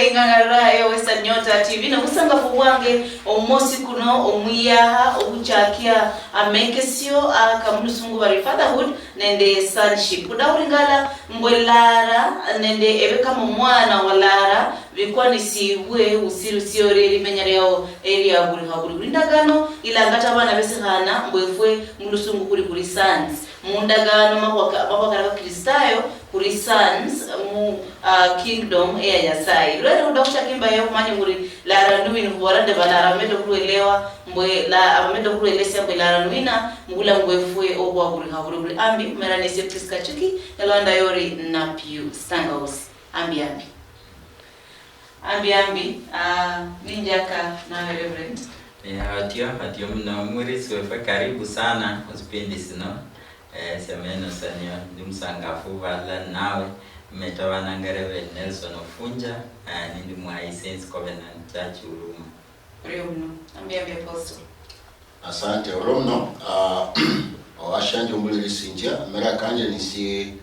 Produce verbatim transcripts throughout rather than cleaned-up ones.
Ing'ang'arira eyo Western Nyota T V nobusangafu bwange omumosi kuno omuyaha obuchakia amekesio aka mulusungu bari fatherhood nende sonship. Kudahuringala mbwe Lara nende ebe kama omwana wa Lara bikwanisibwe usirusiore erimenya liao eria buli habuli. Buli ndagano ilangata abana besihana mbwe efwe mulusungu kuli kuli sons. Mundagano mahwa ka-, mahwa kala Bakristayo, kuli sons mu, ah, kingdom eya Nyasaye. Lwere khuda khuchaka imbaye khumanye khuli Lara nuwina, khubola nde balara bameda okhulwelewa, mbwe la, abameda okhulwelesia mbwe Lara nuwina, mubulamu bwefwe obwa buli habuli buli ambi, khumera nesie Prisca Chuki, elwanda yori Napiu Stangaus. Ambi, ambi. Ambi, ambi, ah, ninjaka nawe Reverend. Eh, atio, atio muno, mwirisi wefe, karibu sana khusipindi sino. Eh, siameno sanio, ndi musangafu balala nawe, mmeta bananga Reverend Nelson Ofunja, eh, nindi mwa Saints Covenant Church Huruma. Orio muno, ambi, ambi, Apostle. Asante, orio muno, ah, owashanje ombulirisinjia, amera kanje nisie,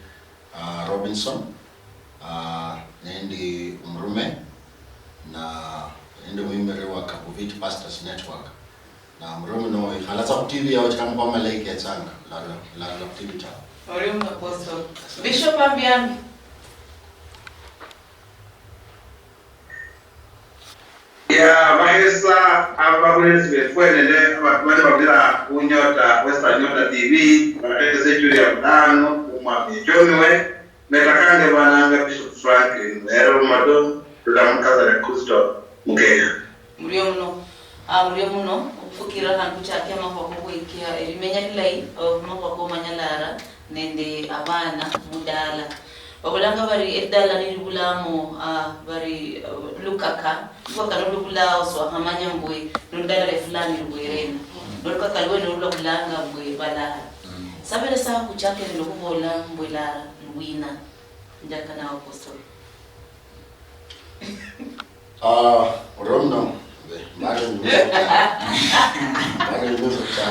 ah, Robinson, ah, nendi omurume, na nendi omwimiriri wa Kabuviti Pastors Network. Na omurume no, ikhala tsa khu T V yao, chikana kwa malaika etsanga, lala, lala khu T V tawe. Orio muno, Apostle. Bishop, ambi, ambi. Ya, bahesa ababulenzi befwe nende abandu bali babira khu Nyota, Western Nyota T V, batekese juu ya mudano, omwami John we, meta kange bananga Bishop Franklin, Muhere Rumato, rula mu Catholic Kristo mu Kenya. Murio muno, ah, murio muno, okhufukira khandi khuchakia amakhuwa kokhwikia elimenya lilayi, omakhuwa komanya Lara, nende abana mudala. Babolanga bari edala nilibulamo, ah, bari, uh, lukaka, lukaka nolubulao swakhamanya mbwe noludala lefulani lubwerena. Nolukaka lwene olulabulanga mbwe balala. Sabere sa khuchakere nokhubola mbwe Lara nuwina. Njaka nawe Apostle. Ah, orio muno, mbe, mbare nduzo cha. Mbare nduzo cha.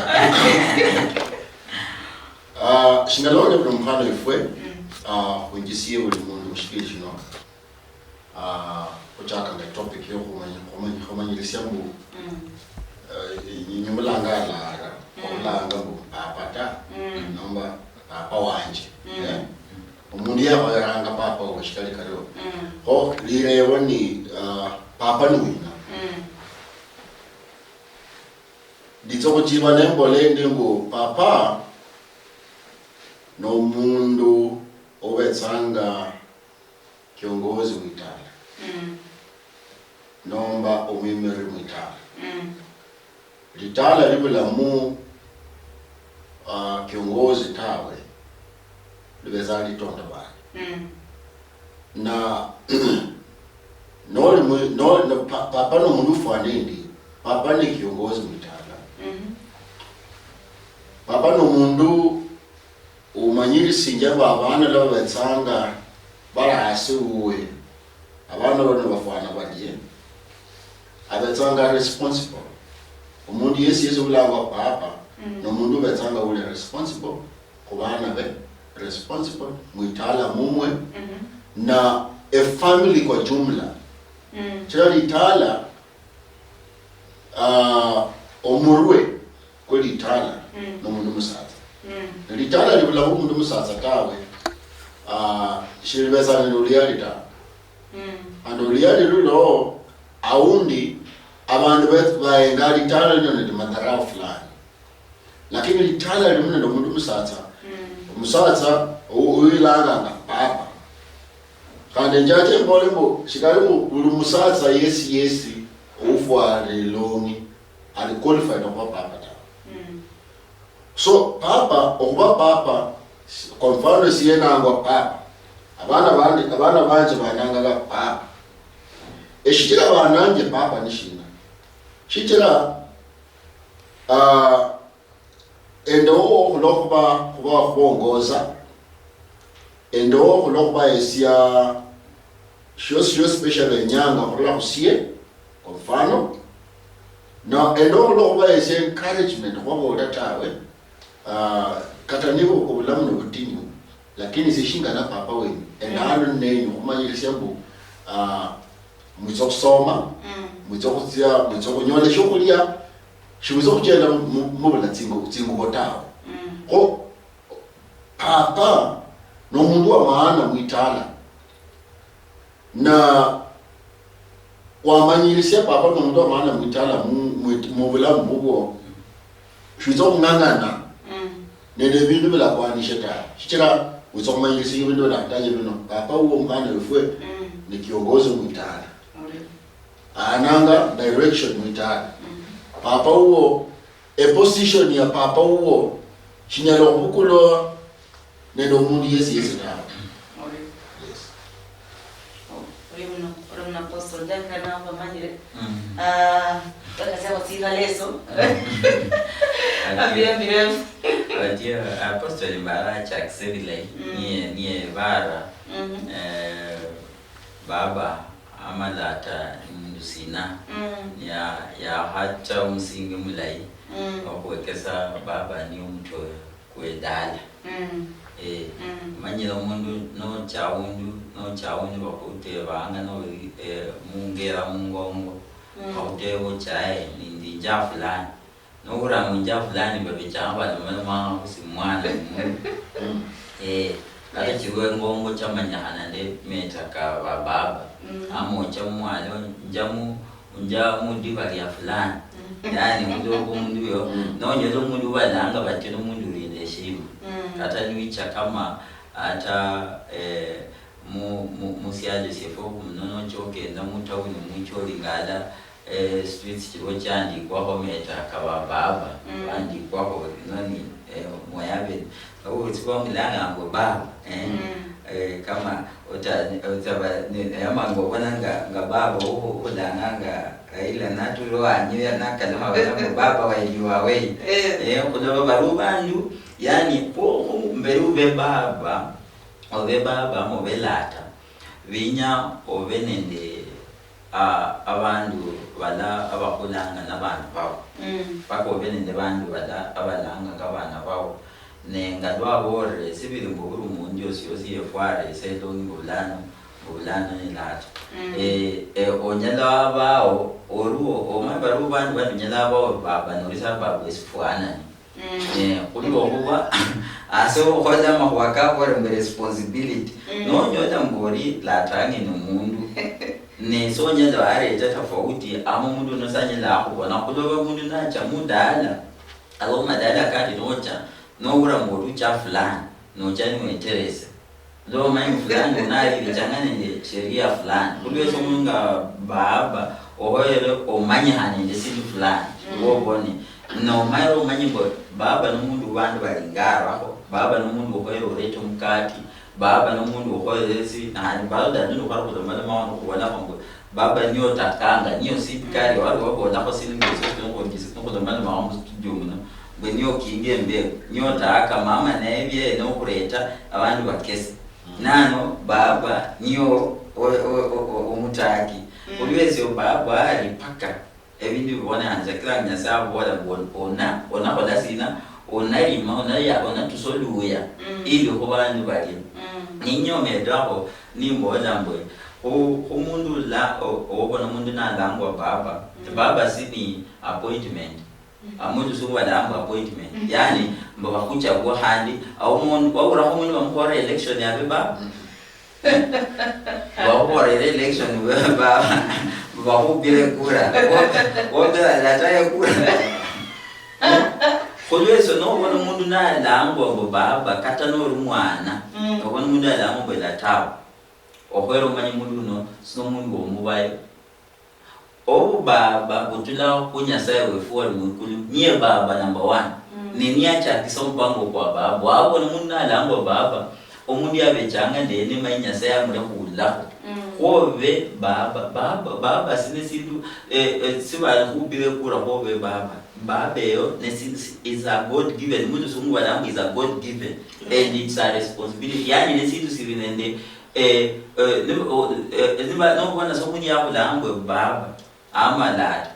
Ah, shinga londe buli mukhana ifwe, ah, khwinjisie buli mundu mushipindi shino. Ah, khuchaka nende topic yo khumanya, khumanya, khumanyirisia mbu, eh, inyi mulanga Lara, okhulanga mbu papa ta, nomba papa wanje. Eh? Omundu yakhoyeranga papa we shikali kario. Kho lirebo ni, ah, papa ni wina? Nditsa khuchiba nembola endi mbu papa nomundu obetsanga kiongozi mwitala. Nomba omwimiriri mwitala. Litala libulamu, ah, kiongozi tawe, libetsa litondobale. Na noli mwi-, no-, no-, pa-, papa nomundu ufwana endi, papa ni kiongozi mwitala. Papa nomundu umanyirisinjia mbu abana lwa babetsanga bali hasi wuwe, abana bano bafwana barie, abetsanga responsible. Omundu yesi yesi ulangwa papa, nomundu ubetsanga uli responsible khu bana be, responsible mwitala mumwe, na efamily kwa jumla. Chira litala, ah, omurwe kwe litala nomundu musatsa. Ne litala libulakho omundu musatsa tawe, ah, shilibetsa nende oluyali tawe. And oluyali lulo, aundi abandu be-, baenga litala lino nende madharau fulani. Lakini litala limu nende omundu musatsa, omusatsa u-, uilanganga papa. Khandi njache mbole mbu, shikali mbu buli musatsa yesi yesi oufwara elongi ali qualified okhuba papa tawe. So, papa, okhuba papa, si-, kwa mfano, siye nangwa papa. Abana bandi, abana banje banangaga papa. Eshichira bananje papa ni shina? Shichira, ah, endowo khulwa khuba, khuba khubongoza, endowo khulwa khubahesia shiosi shiosi besha benyanga khurula khusie, kwa mfano, na endowo khulwa khubahesia encouragement, khwabola tawe, ah, kata niba obulamu nobutinyu, lakini sie shingana papa wenyu, endalo nenyu khumanyirisia mbu, ah, Mwitsa okhusoma, mm, mwitsa okhutsia, mwitsa okhunyola eshiokhulia, shimwitsa okhuchenda mu-, mu-, mubula tsingu-, tsingubo tawe. Mm. Kho papa nomundu wa maana mwitala, na wamanyirisia papa nomundu wa maana mwitala mu-, mu-, mubulamu bubwo, shwitsa okhung'ang'ana, mm, nende ebindu bilakwanishe tawe, shichira witsa okhumanyirisia ebindu bilakutaje bino, papa wuwo omukanda wefwe, mm, ni kiongozi mwitala. Ananga direction mwitala. Mm. Papa wuwo, eposition ya papa wuwo shinyala okhubukulwa nende omundu yesi yesi tawe. Yes. Ori muno, ori muno apostle, njanga nawe bamanyire. Mm. Ah, bakasi abo tsinga leso. Abia mirefu. Atia apostle mbara chakse bilayi. Mm. Niye, niye bara. Mm. Eh, baba amalata ni mundu sina. Mm. Ya, yahacha omusingi mulayi. Mm. Okhwekesa baba niye omutwe kwedala. Mm. Eh, mm, manyira omundu nocha awundu, nocha awundu bakhutebanga noli, eh, mungera mungongo, mm, bakhuteba ochaye nindi injaa fulani. Nokhuranga injaa fulani babechanga balomalomanga khusi mwana ni mundu. Mm. Eh, kata, yes, chirwa engongo chamanyikhana nde meta ka bababa. Mm. Ama ocha mumwalo, nja mu Unja mudiba lia fulani. Mm. Yani, mundu omundu yo, mm, nonyola omundu ubalanga batyo nomundu ulinda eshima. Mm. Kata niwicha kama ata, eh, mu, mu, musialo siefwe khumuno nocha okenda mutauni mucho olingala, eh, streets chiliwo chandikwakho meta kaba baba, mm, bandikwakho noni, eh, mwayabeni. Awo wetsi bamulanga mbu baba, eh? Mm. Eh, kama ota-, otaba, ne, yamanga obona nga, nga baba ohu-, ohulanga nga Raila natula wanyu ya nakalama bala mbu baba waili wawe. Eh. Eh, khulaba bali bandu, yani, khu, khu, mbere ube baba, obe baba, ama obe lata, binya obe nende, ah, abandu bala abakhulanga nabana bao. Mm. Paka obe nende bandu bala abalanga nga abana bao. Ne nga lwaboolere, sibili mbu buli omundu yosi yosi yefware eselongi mbu bulano, mbu bulano ni lata. Mm. Eh, eh, onyala wabao, oruo, omanye baliwo bandu banyala wabao baba noli sababu esifwanani. Mm. Eh, khulwokhuba, ase okhola amakhuwa kakhole mbu responsibility. Mm. Nonyola mbu oli lata ang'ene omundu. Ne sonyala wareta tofauti, ama omundu uno sanyala akhubona, khuloba omundu nacha mudala, aba mumadala kandi nocha, nowura mbu olucha fulani, nocha niweteresa. Lwa omanye mbu fulani uno alilichanga nende sheria fulani. Khulwesyo omundu nga baba, ohoyere omanyikha nende esindu fulani, mm, wobone. Nomayire omanye mbu baba nomundu ubandu balinga arakho, baba nomundu uhoyere orete omukati, baba nomundu ukhoyere esi, nani baba dadi nokhwara khulomaloma wano khubonakho mbu baba niye otakanga, niye osipikari, wali wabolakho sili ngesio nokhulomaloma mu studio muno, mbu niye okinga embewo, niye otaka mama naye byene okhureta abandu bakesi. Mm. Nano baba niye o-, o-, o-, o-, o-, omutaki. Mm. Khulwesio baba ali paka Ebindu bibonekhanisa kila Nyasaye abola mbu on-, ona, onakhola sina, onalima, onaya-, onatusa oluya, mm, ili khubandu balia. Mm. Ninyomedakho nimbola mbu khu-, khumundu la-, o-, obona omundu nalangwa baba, mm, baba sini appointment. Mm. Amundu sungu balangwa appointment. Mm. Yani, mbu bakhuchagua khandi, awo mundu, waurakho mundu bamukhora election yabe baba. Mm. Bakhuborere election, ba-, bakhupire ekura. Wobe, wobe alataye ekura. Khulwesyo nobona omundu nalangwa mbu baba, kata noli mwana, mm, nobona omundu nalangwa mbu elatawa, okhwera omanye omundu uno sinomundu womubayo. Obubaaba butula khu Nyasaye wefu wali mwikulu, niye Baaba number one. Mm. Ne niye achakisa omupango kwa Baaba. Wabona omundu nalangwa Baaba, omundu yabechanga ndene manye Nyasaye amulekhuulilakho. Mm. Khwobe Baaba, Baaba, Baaba sine sindu, eh, eh, sibali khupira ekura khwobe Baaba. Baaba eyo ne sindu si-, is a God given. Mu Lusungu balanga is a God given. Mm. And it's a responsibility. Yani ne sindu sili nende Eh, eh, ni-, o-, eh, niba-, nobona sa omundu yakhulanga mbwe baba, ama lala,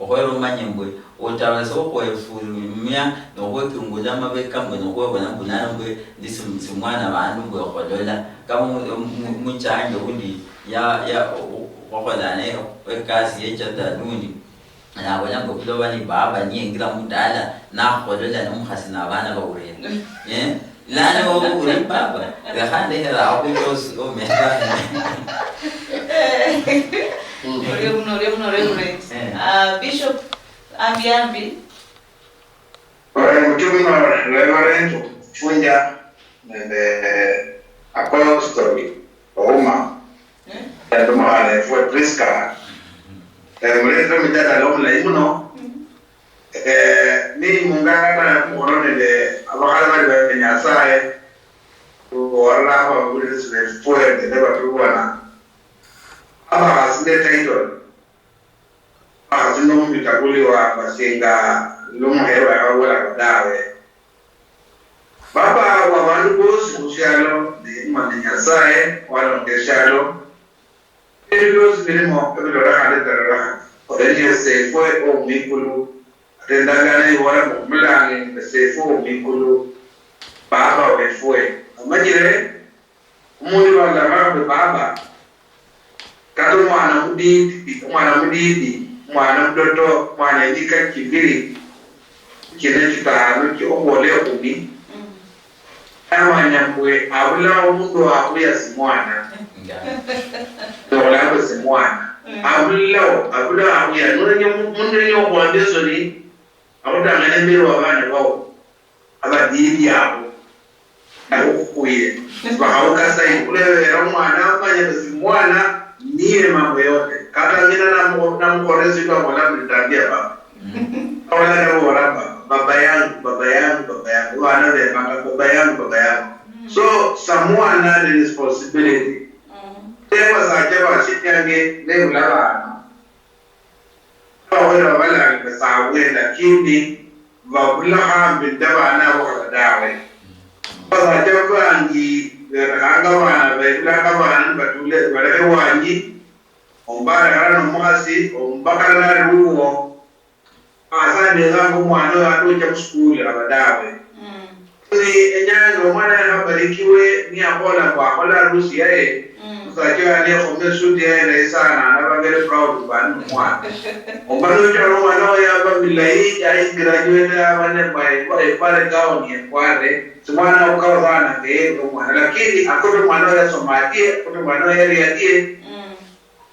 okhwera omanye mbwe, otawasa okhwefulumia, nokhwekungula amabeka mbwe, nokhwebona mbwe nano mbwe, ndi sim-, simwana bandu mbwe okholola. Kama mu-, mu-, muchange undi, ya, ya, o-, Khukhola naye ekasi yecha talundi, nabola mbu kuloba ni baba niyengira mudala, nakholola nomukhasi nabana baurere. Eh? Lano uri baba, lekha ndekhere awo khwikosi omera. Orio muno, orio muno, Reverend. Eh. Ah, Bishop, ambi, ambi. Ore mutumwa Reverend Funja nende Apostle Ouma, nende omukhana efwe Prisca, eh, mulete omujadala omulayi muno. Eh, ni mungana mukhono nende abakhali bali ba Nyasaye, khuboolera ababulirisi befwe nende batubona. Abakhasi ne title, akhasi nomubitakuliwa basinga lumuhewa yababolako dawe. Baba wa bandu bosi khusialo, ne Mwami Nyasaye walonga esialo. Ebindu biosi birimo ebilolekhana nebitalolekha, ore ni Sefwe owomwikulu. Ate endagano ibola mbu, "Khumulange mbu Sefwe owomwikulu, Baba wefwe." Omanyire, omundu balolanga mbu Baba, kata omwana omudidi, omwana omudidi, omwana omutoto, omwana enyika chibiri, chine chitano, chiobola ekhumi, amanya mbwe abulao omundu wabuya simwana. Nga. Nola mbwe simwana. Abulao, abulao abuya. Nonya mu-, mundu yenya okhwambia esoni, akhutang'ane imberi wa bana bao, abadidi abo. Nabo khukuye. Bakhawukasa ikulu ebera omwana amanya mbu simwana niye mambo yote. Kata ngina namu-, namukhola esindu abola mbu nitabia baba. Ola naboola mba, "Baba yangu, baba yangu, baba yangu." Abana bembanga, "Baba yangu, baba yangu." So, samwana ni responsibility. Te basacha bashiange nebula bana. Abawere babalanga basabwe, lakini babula hambi nende bana abo khaba dawe. Basacha bangi berekhanga bana, bebulanga bana nibatule, balekhe wanyi, omba alekhala nomukhasi, omba kata nali wuwo. Asa nenganga omwana oyo ata ocha musukuli aba dawe. Ni enyanga omwana yakhabarikiwe niyakhola mbu akhola harusi yaye, musacha oyo aniyekhoma esuti yaye ndayi sana, anaba very proud mbu ani nomwana. Omba nochora omwana oyo yaba milayi, yayigraduate yaba nende epare gown yekware, simwana okao sana ngeyerire omwana. Lakini akote omwana oyo yasoma atie, akote omwana oyo yali atie.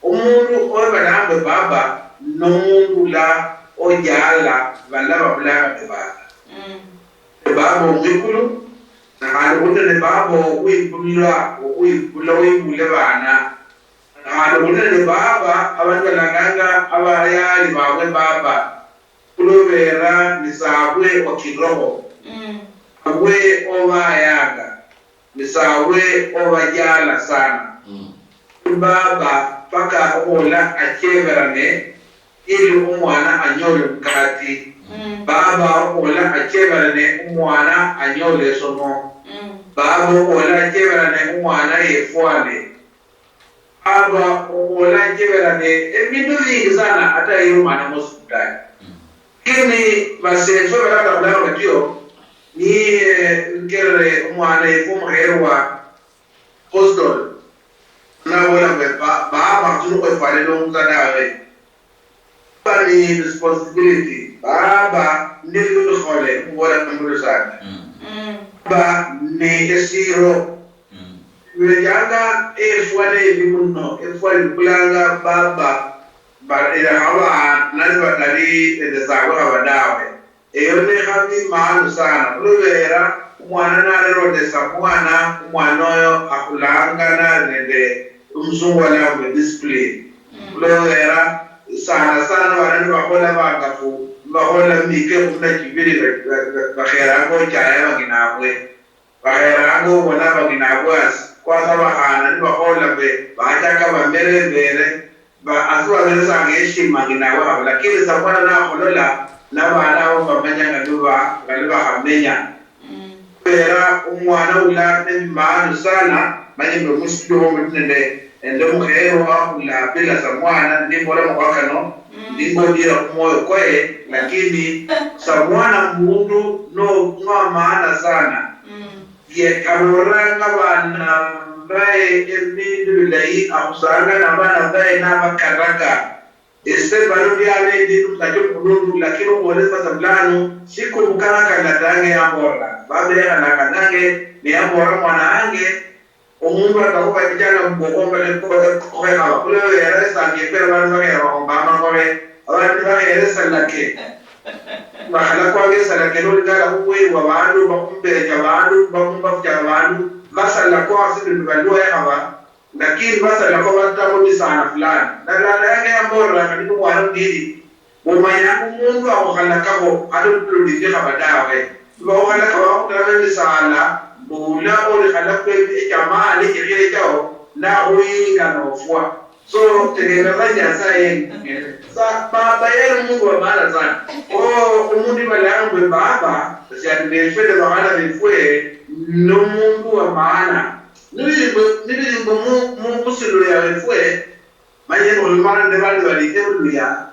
Omundu oyo balanga mbu baba, nomundu ula ojala bala babulanga mbu baba. Baba omwikulu, na khandi khuli nende baba owibulwa, owibula, owibule bana. Na khandi khuli nende baba, abandu balanganga abayali babwe baba, khulubera ni sabwe wa kiroho. Abwe obayanga. Ni sawe obajala sana. Baba paka obola acheberane ili omwana anyole omukati. Baba obola acheberane omwana anyole esomo. Baba obola acheberane omwana yefwale. Aba obola njeberane ebindu bingi sana ata yirumana musipitali. Lakini basefwe balatabulanga batio, niye ngerere omwana efwe omukherwa Apostle, nabola mbu ba-, baba khutuli khwefwanira omundu tawe. Baba ni responsibility. Baba ni bikhole, mubola mbu sana. Baba ni esiro. Bibenjanga efwa nebi muno, efwa likulanga baba, ba-, ila haba nali batali nende sabwe haba dawe. Eyo nekhabi maanu sana, khulubera omwana nalelondesa mwana, omwana oyo akhulanga nali nende omusungu walanga mbu discipline. Khulubera sana sana bana nibakhola bangafu, nibakhola mumika ekhumi na chibiri, ba-, ba-, ba-, bakheranga ochaya abanginabwe. Bakheranga obona abang'ina abwasi, kwanza abakhana nibakhola mbe bachaka bamere embere, ba-, asi baberesanga heshima ng'ina abwabo, lakini samwana nakholola, nabana abo bamanya nga niba-, nga nibakhamenya. Khubera omwana ula nebimaanu sana, manye mbe musitudio muli nende Ende mukheerwa khula bila samwana, nimbola makhuwa kano, ningodira khumwoyo kwaye, lakini samwana mundu no, no maana sana. Ye abolanga abana bae ebindu bilayi, akhusanga nabana bae nabakaraga. Ese bano byaba endi omusacha omukhulundu, lakini okhwolesa bulano, sikubukanakanga tange yambola. Baba yekhalanga nange, neyambola mwana wange, omundu atakhukhechanga mubwokho mbele kokhekhaba. Khulwebera esangi ekwere abandu bakhera bakhomba amakhobe, abandu bakhera esalake. Bakhala kwanga esalake nolingala khubweru abandu, bakhumbecha abandu, bakhumbafucha abandu, basala kwasi bindu balwo ekhaba, lakini basala kwa batamo misala fulani. Nalala yange yambolera kali mubwana mudidi, Omanyanga omundu akhukhalakakho ata olulimi khaba dawe. Bakhukhalaka bakhutala emisaala, mbu ula olikhalakhu echamani ekhiechaho, nakhuyinga nofwa. So, tegemera Nyasaye yengene. Sa, baba yali omundu wa maana sana. Kho omundu ibalanga mbwe baba, basiani befwe ne bakhana befwe, nomundu wa maana. Nibili mbwe, nibili mbwe mu, mu, musilu ya wefwe, manye nolumana nende bandi bali ebuluya.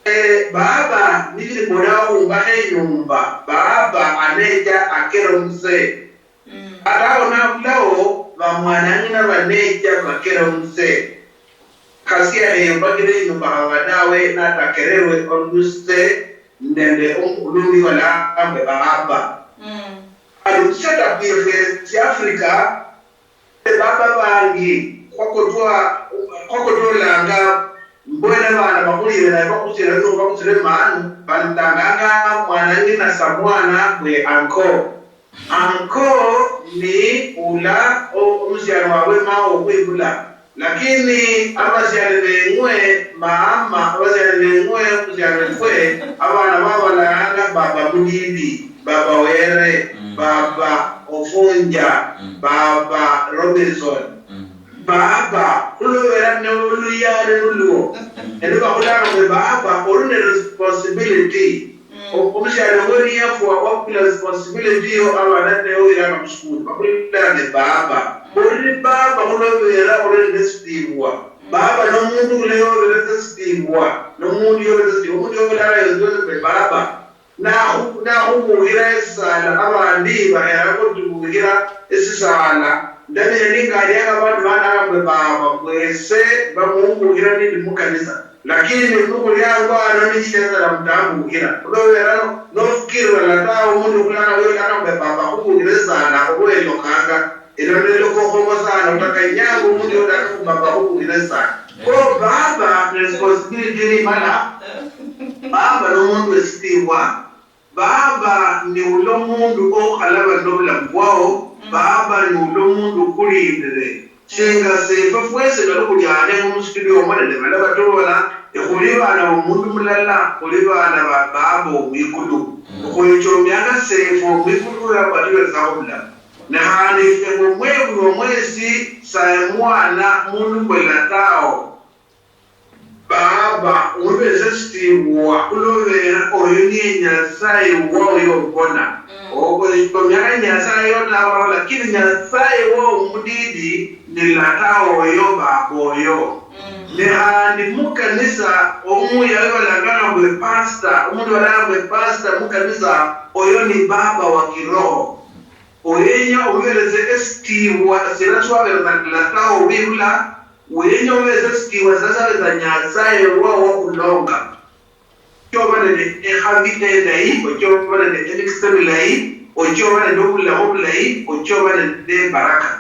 Eh, baba nibili mbu ola okhumbakha inyumba, baba anecha akera omusee. Kata awo nabulawo, bamwanang'ina banecha bakera omusee. Khasi yakheyumbakira inyumba khaba dawe, natakererwe olusee nende omukhulundu iwalangwe baba. Khandi mu setup yefu esi Africa, Baba bangi, khwakotwa, khwakotolanga, mbwene abana bakhulire naye bakhusire, nibo bakhusire manu, balanganga mwana ng'ina sa mwana mbwe anko. Anko ni ula o-, omusiani wabwe mawe okhwibula. Lakini abasiani beng'we, mama, abasiani beng'we, omusiani wefwe, abana babalanga baba mudidi, baba were, baba ofunja, baba Robinson. Baba, khulubera ne oluyali lulwo. Ende bakhulanga mbu baba, uli ne responsibility. O-, omusiani weng'we niyafwa, wabukula responsibility yo, abana ne oyiranga musikuli. Bakhulanga mbu baba. Uli baba khulubera uli nende esitimbwa. Baba nomundu ule yoberesa esitimbwa. Nomundu yoberesa esitimbwa. Omundu yoberesa esitimbwa, baba. Nakhu-, nakhubukhira esaala, abandi bakheranga okhubukhira esisaala. Ndamenya ningalianga abandu bananga mbwe baba, mbwe ese bamumbukhira nindi mukanisa. Lakini nimukhuli ango ano ninjira esala mutambukhira. Khulobera no-, nofukirira lata omundu okhulanga weyolanga mbwe baba khubukhira esaala, oba welokanga. Elo nelo kokhomo sana, otakanyanga omundu yotaka khumaba khubukhire sana. Kho baba ne responsibility ni mala, baba nomundu wesitimbwa, baba ni ulo mundu okhalaba nobulamu bwao, baba ni ulo mundu okhulindire. Shinga sefwe fwesi nga nikhuliane mumustudio omo nende bala batobola, ekhuli bana bomundu mulala, khuli bana ba baba omwikulu. Okhwechomianga sefwe omwikulu oyo akhwatiberesakho bulamu. Ne khandi efwe ng'omwebulwa mwesi saye mwana mundu mbwela tawo. Baba, wibese sitimbwa, khulobera oyo niye Nyasaye wao yobona. Okhwechomia Nyasaye yotawo, lakini Nyasaye wao mudidi ni lata oyo, baba oyo. Ne khandi mukanisa, omuya webalanganga mbwe pastor, omundu balanga mbwe pastor mukanisa, oyo ni baba wa kiroho. Oyenya omuberese esitiibwa sila siwaberesa lata owibula, oyenya omuberese esitiibwa sila siwaberesa Nyasaye wa wakhulonga. Ochoba nende ekhabi endayi, ochoba nende emikisa milayi, ochoba nende obulamu obulayi, ochoba nende ebaraka.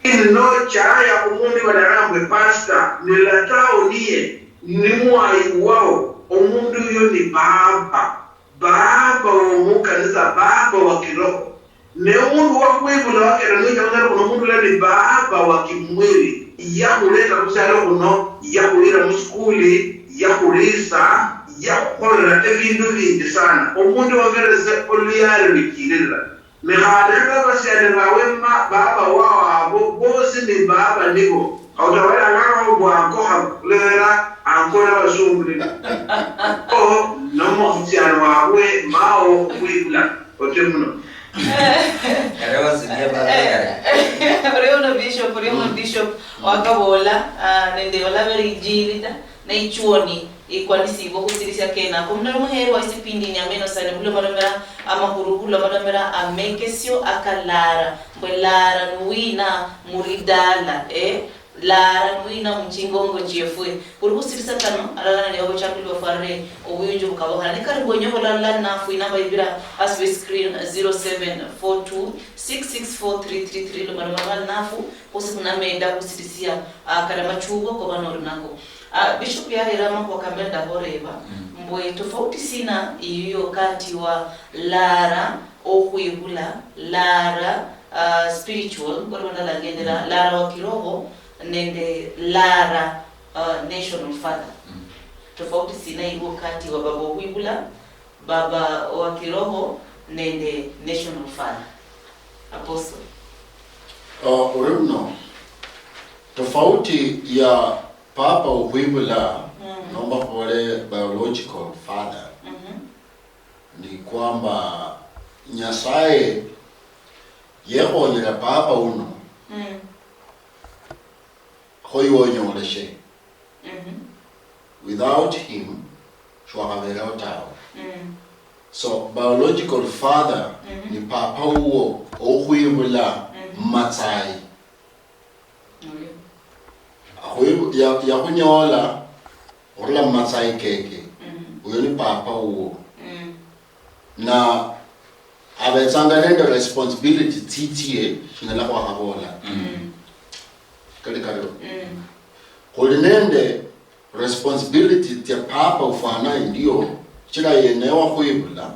Lakini nochaya omundu balanga mbwe pastor, ne lata oniye, ni mwayi wao, omundu uyo ni baba. Baba womukanisa, baba wa kiroho. Ne omundu wakhwibula wakera niwitsa khunyala khuna omundu ula ni baba wa kimwili, yakhuleta khusialo khuno, yakhuyira musukuli, yakhulisa, yakhukholera ebindu binji sana. Omundu wamerese oluyali luchililila. Ne khandi abasiani bawe ma-, baba wao abo bosi ni baba nibo. Khautawalangakho mbu anko khaba, khulera anko nabasungulila. O, nomusiani wabwe mao khwibula, ote muno. Kale wasilia baba yale. Orio uno bishop, orio uno bishop, wakabola, ah, nende olabera injili ta, ne ichuoni. Ikwanisibwa okhusirisia kenako. Munalo muheerwa isipindi ni ameno sane khulomalomera amakhuru, khulomalomera amekesio akalara. Mbwe lara nuwina muridala, eh? Lara nuwina muchingongo chiefwe. Khuli khusirisia kano, alala nali babuchambili bafwarire obuyunju bukabokhana. Nikali mbwenye obola alala nafu, inamba ibira hasi we screen, zero seven four two six six four three three three, lomaloma alala nafu, khusi khunamenda khusirisia, ah, kala machubo koba noli nako. Ah, Bishop yarera amakhuwa kambe ndakhureeba, mbwe tofauti sina iliyo kati wa lara okhwibula, lara, ah, spiritual, ngolwa ndalagendera, lara wa kiroho, nende lara, ah, national father. Tofauti sina iliyo kati wa baba okhwibula, baba wa kiroho, nende national father? Apostle. Uh, uri mno, tofauti ya papa okhwibula, nomba khubole biological father, ni kwamba Nyasaye yekhonyera papa uno kho iwe onyoleshe. Without him, shiwakhabereho tawe. So, biological father ni papa wuwo okhwibula mumatsayi. Akhwibu-, ya-, yakhunyola orula mumatsayi keke. Uyo ni papa wuwo. Na abetsanga nende responsibility tsitsie, shinyala khwakhabola. Kali kario. Khuli nende responsibility tsia papa ufwana endio, shichira yene wakhwibula,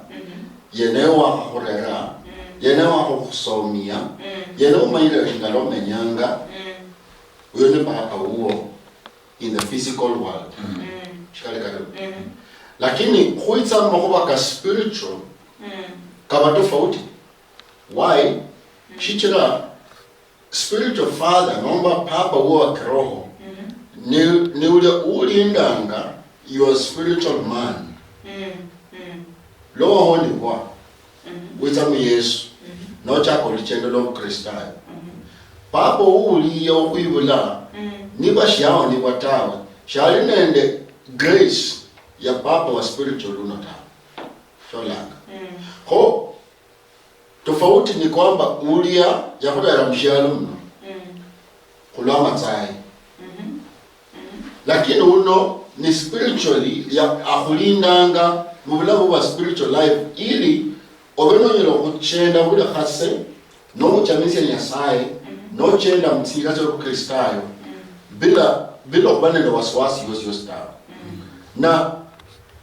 yene wakhakhurera, yene wakhakhusomia, yene umanyire shingala omenyanga, uyo ni papa wuwo in the physical world. Shikali kario. Lakini khwitsa mumakhuba ka spiritual, kaba tofauti. Why? Shichira spiritual father, nomba papa wuwo wa kiroho, ni, ni ulia ulindanga your spiritual man. Lwa wahonikwa, witsa mu Yesu, nochaka oluchendo lwa Bukristayo. Papa ulia okhwibula, niba shiaonibwa tawe, shali nende grace ya papa wa spiritual uno tawe. Sholanga. Kho, tofauti ni kwamba ulia yakhurera mushialo muno khulwa matsayi. Lakini uno ni spiritually ya-, akhulindanga mubulamu bwa spiritual life ili obe nonyala okhuchenda buli khase nomuchamisia Nyasaye, nochenda mutsira tsia Bukristayo bila, bila okhuba nende wasiwasi yosi yosi tawe. Na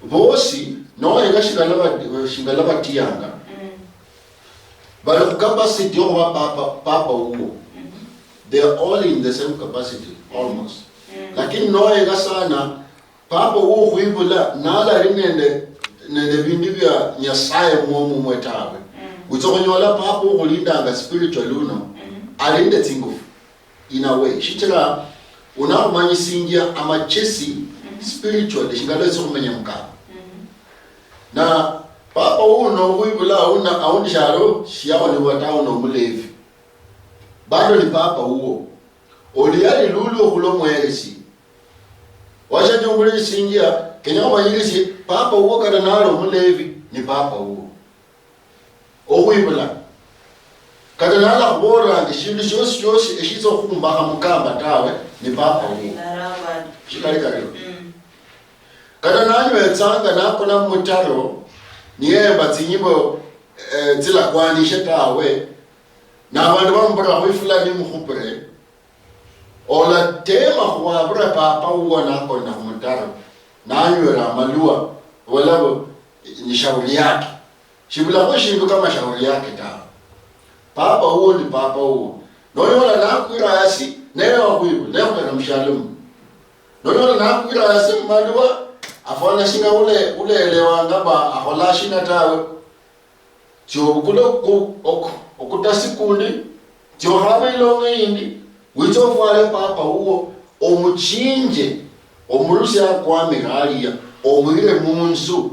bosi noenga shingala bati-, shingala batiyanga, bali khu capacity yokhuba papa, papa wuwo. They are all in the same capacity, almost. Lakini noenga sana, papa wuwo khwibula, nalali nende, nende bindu bia Nyasaye mwomu mwe tawe. Witsa khunyola papa ukhulindanga spiritual uno, ali nende tsingufu. In a way. Shichira unakhumanyisinjia amachesi spiritually, shingala etsi khumenya mukamba. Na papa uno khwibula auna, aundi shalo, shiyaonebwa tawe nomulevi. Bado ni papa uwo. Oluyali lulwo khulwo mweresi. Washaja omulesinjia, kenya umanyirisie, papa uwo kata nali omulevi, ni papa uwo. Okhwibula. Kata nalakhubolanga eshindu shiosi shiosi eshitsa okhumbakha mukamba tawe, ni papa wuwo. Naraba. Shikali kario. Kata nanywetsanga nakona mumutaro, niyemba tsinyimbo, eh, tsilakwanishe tawe, nabandu bamubulakho ifulani mukhupire, olatema khwabura papa wuwo nakona khumutaro, nanywera amalwa, olabo ni shauri yake. Shibulakho shindu kama shauri yake tawe. Papa wuwo ni papa wuwo. Nonyola nakwira hasi, neye wakhwibula, nekhurera mushialo muno. Nonyola nakwira hasi mumaluwa, afwana shinga ule-, uleelewanga mba akhola shina tawe. Tsia obukule oku-, oku-, okutasi kundi, tsia okhabe ilong'o yindi, witse ofwale papa wuwo, omuchinje, omurusie akwamire alia, omuyire munzu.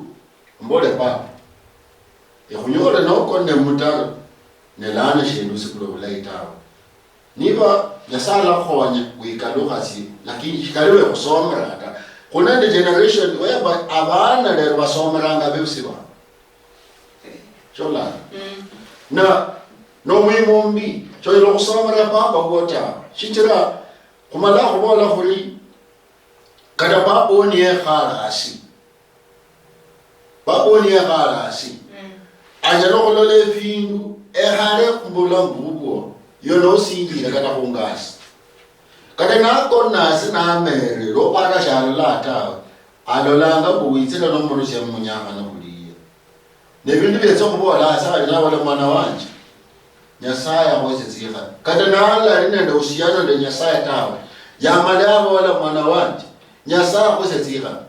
Mbole, "Papa, ekhunyole nokonne mumutaro, ne lano shindu sikula obulayi tawe." Niba Nyasaye alakhukhonya, wikalukhasie, lakini shikali wekhusomera ta. Khuli nende generation whereby abana lero basomeranga bebusi babo. Sholanga. Na nomwima ombi, shonyala okhusomera papa wuwo tawe. Shichira khumala khubola khuli, kata papa wuwo niyekhale hasi. Papa wuwo niyekhale hasi. Anyala okhulola efindu ekhale khubulamu bubwo, yola osindire kata khungasi. Kata nakona hasi namerere, lwokhwara shalola tawe, alolanga mbu witsira nomurusia mumunyakhano khuliye. Nebindu bietsa khubola hasi ali nabola, "Mwana wanje, Nyasaye akhuhesie tsikhabi." Kata nali nende uhusiano nende Nyasaye tawe, yamala yabola, "Mwana wanje, Nyasaye akhuhesie tsikhabi."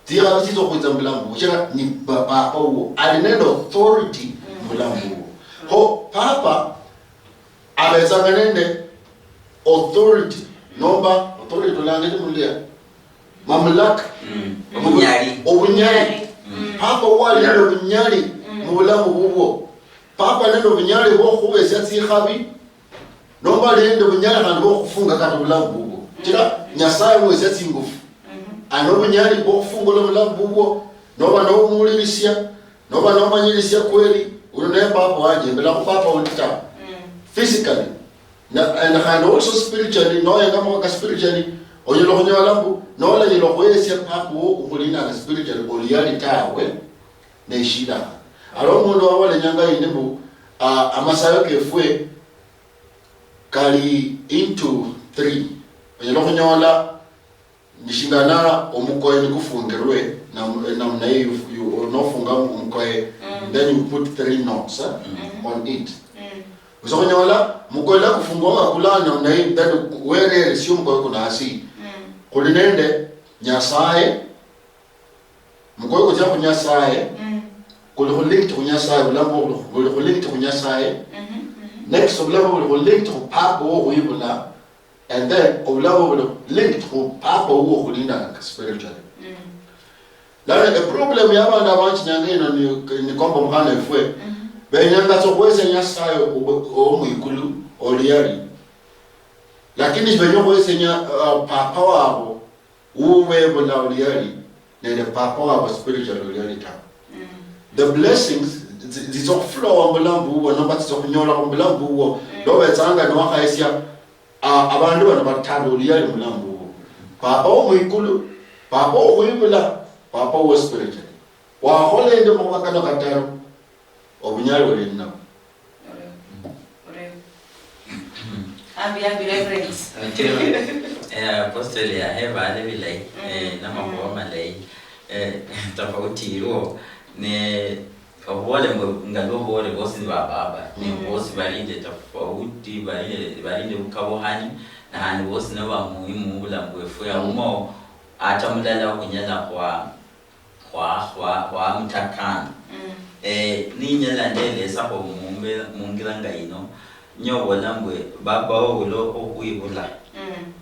Tsikhabi tsitsa okhwitsa mubulamu bubwo, shichira ni pa-, papa wuwo. Ali nende authority mubulamu bubwo. Kho papa abetsanga nende authority, nomba authority olangile muluya? Mamlaka. Obunyali. Obunyali. Papa wuwo ali nende obunyali mubulamu bubwo. Papa nende obunyali bwokhubesia tsikhabi, nomba ali nende obunyali khandi bwokhufunga kata obulamu bubwo. Chira Nyasaye uwesia tsingufu. Ali nobunyali bwokhufungula obulamu bubwo, noba nomuwulirisia, noba nomanyirisia kweli, uno naye papa wanje, mbelakho papa undi tawe. Physically. Na, and khandi also spiritually, noyengamo ka spiritually, onyala khunyola mbu, nolanyala okhwesia papa wo ukhulindanga spiritually, oluyali tawe, neshida. Ali omundu wabola inyanga yindi mbu, ah, amasayo kefwe kali into three. Onyala khunyola nishingana omukoye nikufungirwe, nam-, namna hii you, you, nofunga omukoye, then you put three knots, eh, on it. Usa khunyola mukoye nakufungwa wakula namna hii, then werere sio mukoye kuna hasi. Khuli nende Nyasaye, mukoye kutsia khu Nyasaye, kuli khu linked khu Nyasaye, bulamu buli khu-, buli khu linked khu Nyasaye. Next, obulamu buli khu linked khu papa wo khwibula, and then obulamu buli linked khu papa wo khulindanga spiritually. Lano eproblem ya bandu abanji nyanga ino ni, ni komba mukhana efwe, benyanga tsa okhwesia Nyasaye owe-, owomwikulu oluyali, lakini shibenya okhwesia nya-, uh, papa wabo uwebula oluyali nende papa wabo spiritual oluyali tawe. The blessings tsi-, tsitsa okhuflowa mubulamu bubwo, nomba tsitsa okhunyola mubulamu bubwo, nobetsanga niwakhahesia, ah, abandu bano bataru oluyali mubulamu bubwo. Papa wo mwikulu, papa wo khwibula, papa wo spiritual. Wakhola endi mukhuba kano kataru, obunyali oli ninabwo. Ore-, ore-, ambi, ambi, Reverend. Otyo, eh, Apostle yahebale bilayi, eh, namakhuwa malayi. Eh, tofauti iliwo, ne okhubole mbu nga lwobole bosi ni bababa, ne bosi balinde tofauti, balinde, balinde bukabukhani, na khandi bosi naba muhimu mubulamu bwefwe, aumo ata mulala okhunyala khwa-, khwa-, khwa-, khwamutakana. Eh, ninyala ndelesakho mumbe-, mungira nga yino, nyobola mbwe baba oula okhwibula,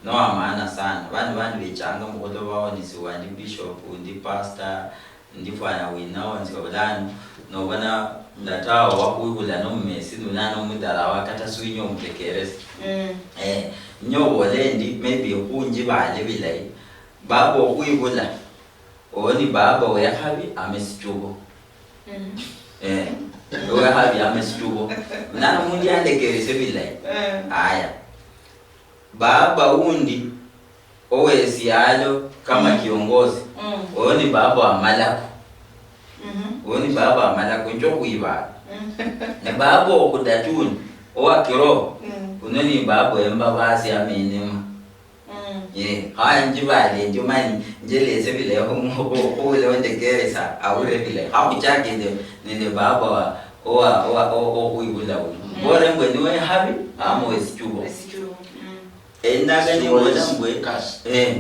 nowa maana sana. Bandi, bandi bechanga mukhuloba bawonisibwa ndi bishop, ndi pastor, ndi fwana wina, wonisibwa bulano, nobona latawo wakhwibula nomumesi, nulano omudharawa, kata siwinya omutekeresa. Eh, nyobola endi, maybe khunjibale bilayi, baba okhwibula, oyo ni baba wekhabi ama esichubo. Eh, wekhabi ama esichubo. Nano mundu yandekereshe bilayi. Aya. Baba undi owesialo kama kiongozi, oyo ni baba wa malako. Oyo ni baba wa malako, njo khwibala. Ne baba okhudatuni, owa kiroho, uno ni baba wembabasi ama enema. Ye, khaya njibale ndio mani, njelese bilayi khu-, khu-, khulondekeresa, aure bilayi. Khamuchake nende, nende baba wa, owa, owa, o-, okhwibula uno. Mbole mbwe niwe habi, ama wesichubo. Wesichubo. Endagano ibola mbwe, eh.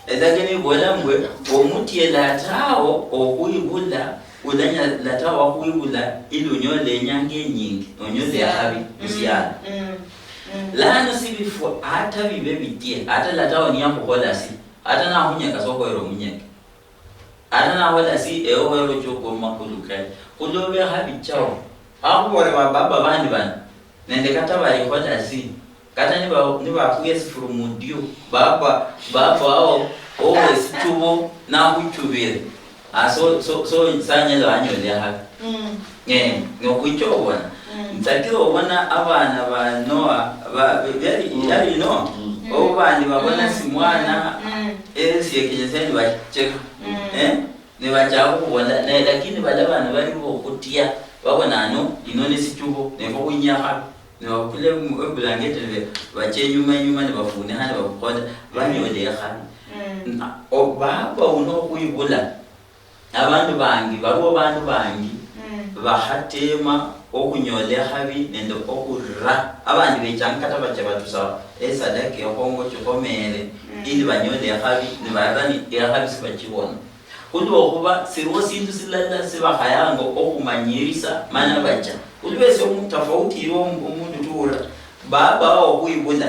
Endagano ibola mbwe, omutiela atao okhwibula, ulanya-, lata wakhwibula, ili unyole enyanga enyingi, onyole ehabi musialo. Lano sibifwa ata bibe bitie, ata lata waniyakhukhola si, ata nakhunyeka sokhoyera omunyeke. Ata nakhola si, ewe okhwera ochokwa mumakulu kaye. Khulwa ehabi chao. Akhubole ba baba bandi bano, nende kata balikhola si, Kata niba-, nibakhuya esifuru mudio, baba, baba wao, owe esichubo, nakhuchubire. Ah, so, so, so, sanyala wanyola ekhabi. Mm. Eh, nokhwicha obona. Mm. Nsakira obona abana ba Noah, ba, ba, yali, mm, yali Noah. Mm. Obu bandi babona, mm, simwana, mm, mm, esiekenya sene bacheka. Mm. Eh? Nibachaka khubola, ne, lakini bala bana bali bokhutia, babona ano, ino ni sichubo, nefwe khwinyakha. Nibabukula emu-, ebulangeti nibe-, bacha enyuma enyuma nibafunikha nibabukhola, banyola ekhabi. Mm. Na, o, baba uno okhwibula, abandu bangi, baliwo bandu bangi, mm, bakhatema okhunyola ekhabi nende okhura. Abandi bechanga kata bacha batusa esadaka ekhongo chikhomeere, mm, ili banyole ekhabi, nibarira ni ekhabi sibachibona. Khulwokhuba siliwo sindu silala sibakhayanga okhumanyirisa mana bacha. Khulwesio omu-, tofauti iliwo omu-, omundu tuura, baba okhwibula.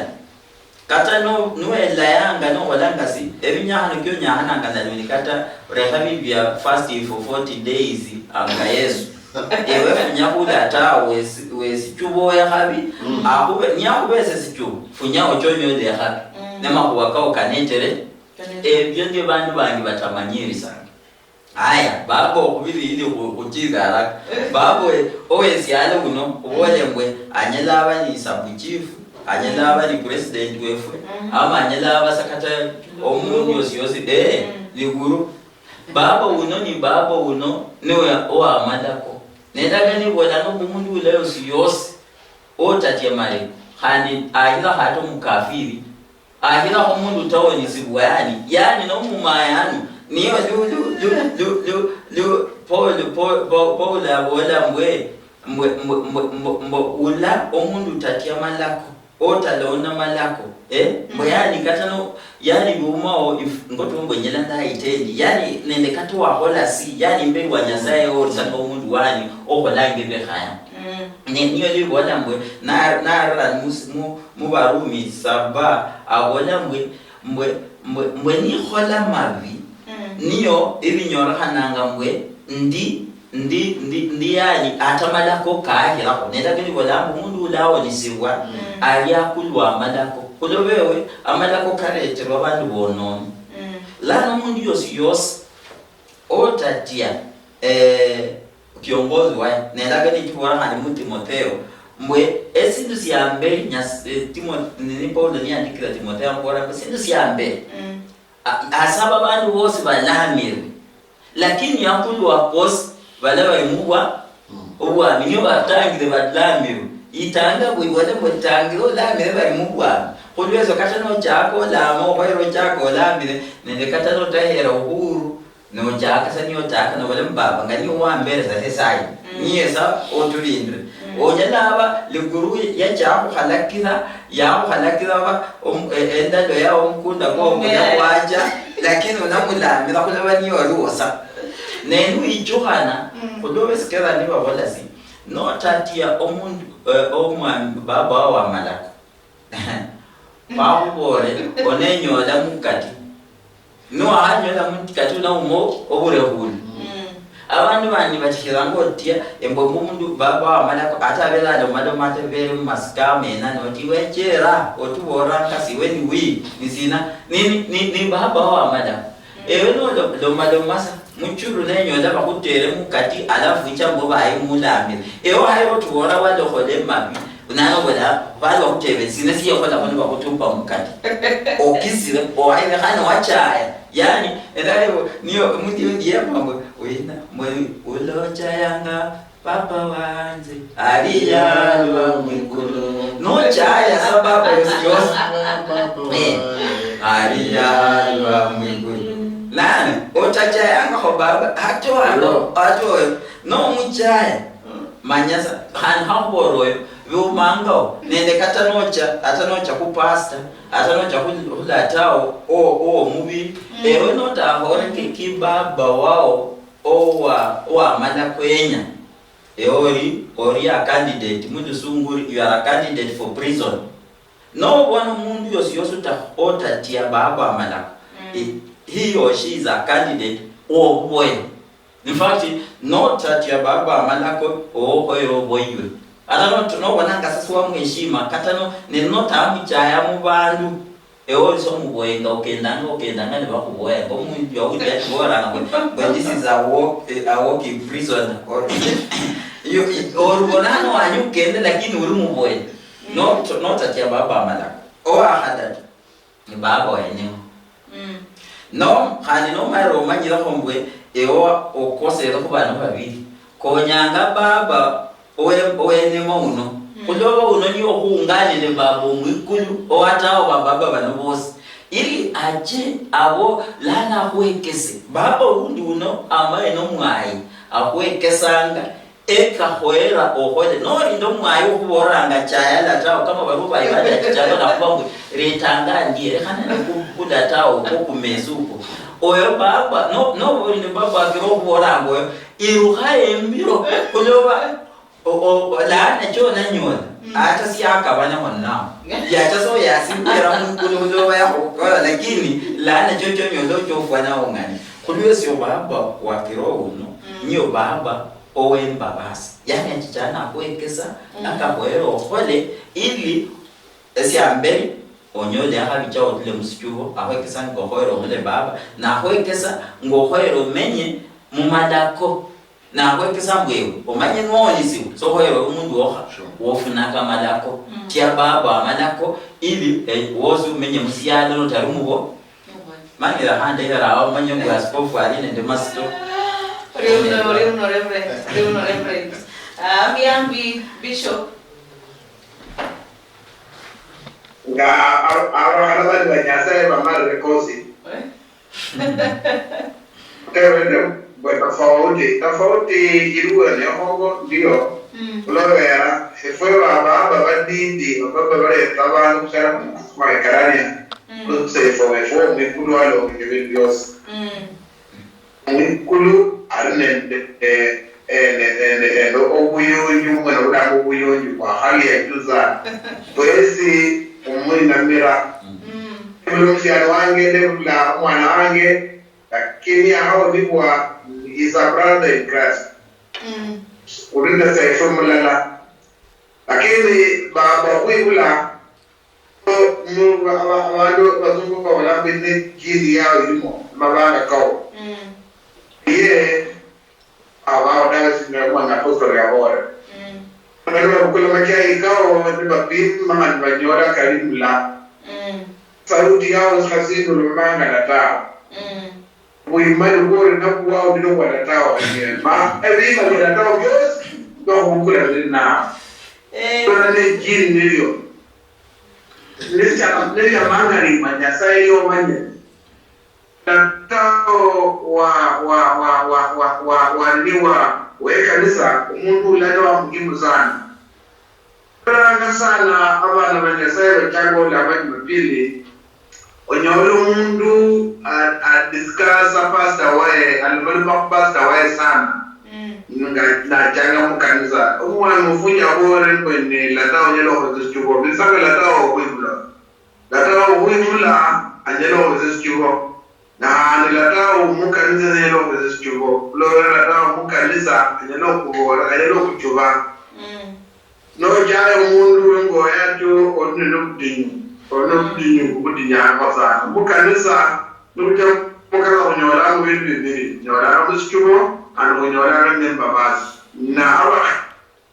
Kata no-, nuwelayanga nokholanga si, ebinyakhano kionyahananga nalio ni kata orekha bindu bia fast for forty days anga Yesu. Ewe funya khula tawe wesi-, wesichubo ekhabi, mm, akhube-, niyakhubesa esichubo, funya oche onyole ekhabi. Mm. Nemakhuwa kao kanetere. Ebyo ndio bandu bangi batamanyirisanga. Haya, baba okhubiri ili khu-, khuchinga haraka. Baba we-, owesialo uno, ubole mbwe, anyala aba ni sub chief, anyala aba ni president wefwe, mhm, ama anyala aba sa kata omundu yosi yosi, eh, mhm, liguru. Baba uno ni baba uno, niwe owamalako. Nendaga nibola no omundu ula yosi yosi, otatia mali, khandi ahira hata omukafiri, Ahirakho mundu tawonisibwa, yani, yani nomumayanu, niyo lu, lu, lu, lu, lu, lu, Paul, Paul, Paul, Paul abola mbwe, mbwe, mbwe, mbwe, mbwe, mbwe ula omundu tatia malako, otalonda malako, eh? Mbwe, mm, yani, kata no, yani, biumao, if, ngoto mbwe nyela ndayitendi, yani, nende kata wakhola si, yani, imberi wa Nyasaye, mm, orisanga omundu wani, okholanga ebikhaya. Mm. Ne, niyo libola mbwe, na, narira mus-, mu, Mubarumi saba, abola mbwe, mbwe, mbwe, mbwe nikhola mabi, mm, niyo ibinyorekhananga mbwe ndi, ndi, ndi, ndi yani ata malako kahirakho. Ne Ndakani ibola mbu, mundu ula awonisibwa, mm, ali akulwa amalako. Khuloba ewe, amalako kareterwa abandu bononi. Mm. Lano omundu yosi yosi otatia, eh, kiongozi waye. Nelaga nichibola khandi mu Timotheo, mbwe esindu sia mberi Nyas-, eh, Timo-, nini Paulo niyandikira Timotheo ambola mbu esindu sia mberi, mm, a-, asaba bandu bosi balamire, lakini akulwa kosi bala bali mubwa, mm, obwami, niyo batangire balamire. Itanga bwibole mbu tangire olamire bali mubwami. Khulweso kata nochaka olama, okhoyera ochaka olamire, nende kata notahera uhuru, Nochaka sa niyo ochaka, nobola mbu baba, nga niye owamberesa sa esayi. Mm. Niye sa otulindire. Mm. Onyala aba liguru yachaka khukhalakira, yakhukhalakira ba, om-, e-, endalo yao omukunda kwao, mm, kuya kwacha, lakini onamulamira khulaba niye oliwo sa. Ne niwichukhana, mm, khulwa besikera nibabola si, notatia omundu, eh, omwami, baba wao wamalako. Bakhubole, onenyola mukati. Niwakhanyola mukati, unauma oburekhule. Mm. Abandu bandi batikhiranga otia, embwe mundu baba wamalako, ata abere alomaloma, ata bere mumasika amena, noti wechera, otuboranga siwe ni wi, ni sina, ni, ni, ni, ni baba wamalako. Mm. Ewe nolomaloma sa, muchulu nenyola bakhutere mukati, alafu wicha mbo baye mulambire. Ewe ohaye otubola walokhola emabi, nano bola, bali bakhutebere, sina siyekholakho nibakhutupa mukati? Okisire, ohayire, khane wachaya. Yani, endale, niyo, mudio ndiye mambo, wina, mwe, ulochayanga, Papa wanje, ali yalwa mwikulu. Nochaya sa Papa yosi yosi. Papa, eh, wanje, ali yalwa mwikulu. Nani? Otachayangakho Baba, hata oyo, hata oyo. Nomuchaya. Manya sa, khandi khakhubola oyo, biumangao. Nende kata nocha, ata nocha khu pastor, ata nocha khu, khu lata o, o, o mubi. Mm. Ewe notakholenge ki Baba wao owa, owamala kwenya. Ewe ori, ori a candidate, mu lusungu ori, you are a candidate for prison. Nobona omundu yosi yosi uta-, otatia baba amalako, mm, i-, he or she is a candidate obuboyo. In fact, notatia baba amalako, oboyo oboywe. Kata no-, nobonanga sasa wamweshima, kata no-, ne notamuchaya mubandu, ewe oli somuboyenga, okendanga, okendanga nibakhuboya, mbo omundu yawulira ati boranga mbwe, mbwe this is a walk, a walking prisoner. Or, you, you, or bona hano wanyu ukende, lakini uli muboye. Not, not ati ababa amalako. Owakhadatu. Ni baba wenewo. Mm. No, khandi nomalire omanyirekho mbwe ewe okoserekho bana babili, konyanga baba owe-, owenemo uno. Mm. Khuloba uno niye okhuungane ne baba omwikulu, owatawo bababa bano bosi. Ili ache abo lano akhwekese. Baba undi uno amaye nomwayi, akhwekesanga. Ekakhoyera okhole, nolinda omwayi okhubolanga chayala tawe, kama barubayi bali ati chalo nakhuba mbu retanga ndie, lekha nende ku-, kuda tawe, oko kumesa uko. Oyo baba, no-, noba oli ne baba akira okhubolanga oyo, irukha embiro, khuloba, o-, o-, laana chonanyola, mm, ata siakabanamo nao. Yacha so yasimbira mukulu khuloba yakhukola, lakini laana chochonyola ochofwana ong'ani. Khulwesio baba wakira uno, mm, niyo baba owembabasi. Yani achicha nakhwekesa, mm, akakhoyera okhole, ili esiamberi onyole akhabicha otule musichubo, akhwekesa ngokhoyera okhole baba, nakhwekesa ngokhoyera omenye mumalako, nakhwekesa mbwewe, omanye nwonyisiwe, sokhoyera omundu wokha, sure, wofunaka amalako, mm, tia baba amalako, ili, eh, wosi umenye musialo notari mubo, Manyira khandi eyara awo omanye mbu askofu ali nende masito. Ori uno, ori uno, Reverend. Ori uno, Reverend. Ah, ambi, ambi, Bishop. Nga abo, abo bakhana bali ba Nyasaye bamalire kosi. Eh? Tewende mbwe tofauti. Tofauti iliwo nekhongo ndio. Mm. Olwabera, efwe bababa badidi, bababa baleta abandu khusera khwaikarania. Mm. Lusefo wefu omwikulu alonga ebindu biosi. Mm. Omwikulu ali nende, eh, eh, ne-, nende, nende obuyunju, mwana bulanga obuyunju bwa hali ya juu sana. Bwesi omwinamira. Mm. Nebula omusiani wange, nebula omwana wange, lakini ahaonibwa is a brother in Christ. Mm. Uli nende sefwe mulala. Lakini ba-, bakhwibula, mu-, ba-, ba-, abandu basungu babola mbu ne jini yao ilimo, amabanga kao. Mm. Ye, abawo dawe singa mwana apostoli abora. Mm. Abandu babukula machai kao, nibapima, nibanyola kali mula. Mm. Sauti yao khasindulumangala tawe. Mm. Bwimani bwoli nabwo bwao bino bwalatawa wenyewe. Ma, ebima byalatawa byosi, nokhubukula bili nawe. Eh. Lona ne jini nilio. Nilya, nilya mangalima Nyasaye yomanye. Latao wa, wa, wa, wa, wa, wa, wa, nini wa, wekanisa, omundu ulala wa muhimu sana. Khulanga sana abana ba Nyasaye bachanga olaba Jumapili, onyola omundu a, a discussa pastor waye, alomaloma khu pastor waye sana. Mm. Nga nachanga mukanisa. Omwana mufundi abore mbwe ne lata onyala okhwitsa sichubo. Bilisanga lata okhwibula. Lata okhwibula anyala okhwitsa sichubo. Naandi lata omukanisa anyala okhwitsa sichubo. Khulolera lata omukanisa anyala okhubola, anyala okhuchuba. Mm. Nochaya omundu wengoya atyo, oli nende obudinyu, oli nobudinyu obudinyanga sana. Mukanisa, nibucha mukanisa khunyolanga ebindu bibiri, khunyolanga musichumo, khandi khunyolanga nembabaasi. Na aba-,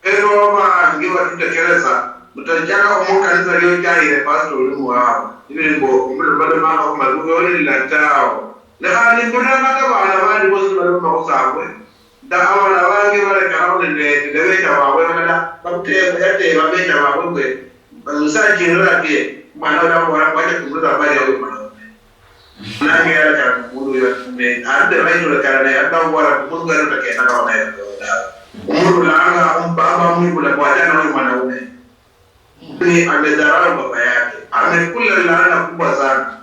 ebo bangi batutekereza, mutachaka omukanisa liochayire pastor oli muwabo. Nibiri mbu, omulomalomanga khumaluga olilila tawe. Ne khandi mbuliranga kata bana bandi bosi bali mumakhusa abwe. Da, abana bange barekanaho nende, nende becha babwe, balala bakuteeba, yateeba becha babwe mbwe, "Musachirira ndie, mwana oyo amubola mbu acha kumurira mbali yawe mwana oyo." Nange yarekana omundu oyo, ne, ande right orekana naye, ande amubola mbu omundu oyo otakenda nawe naye dawe. Omundu ulanga, omu-, baba amwibula mbu acha nawe mwana ume. Ni amedharau baba yake. Amekula laana kubwa sana.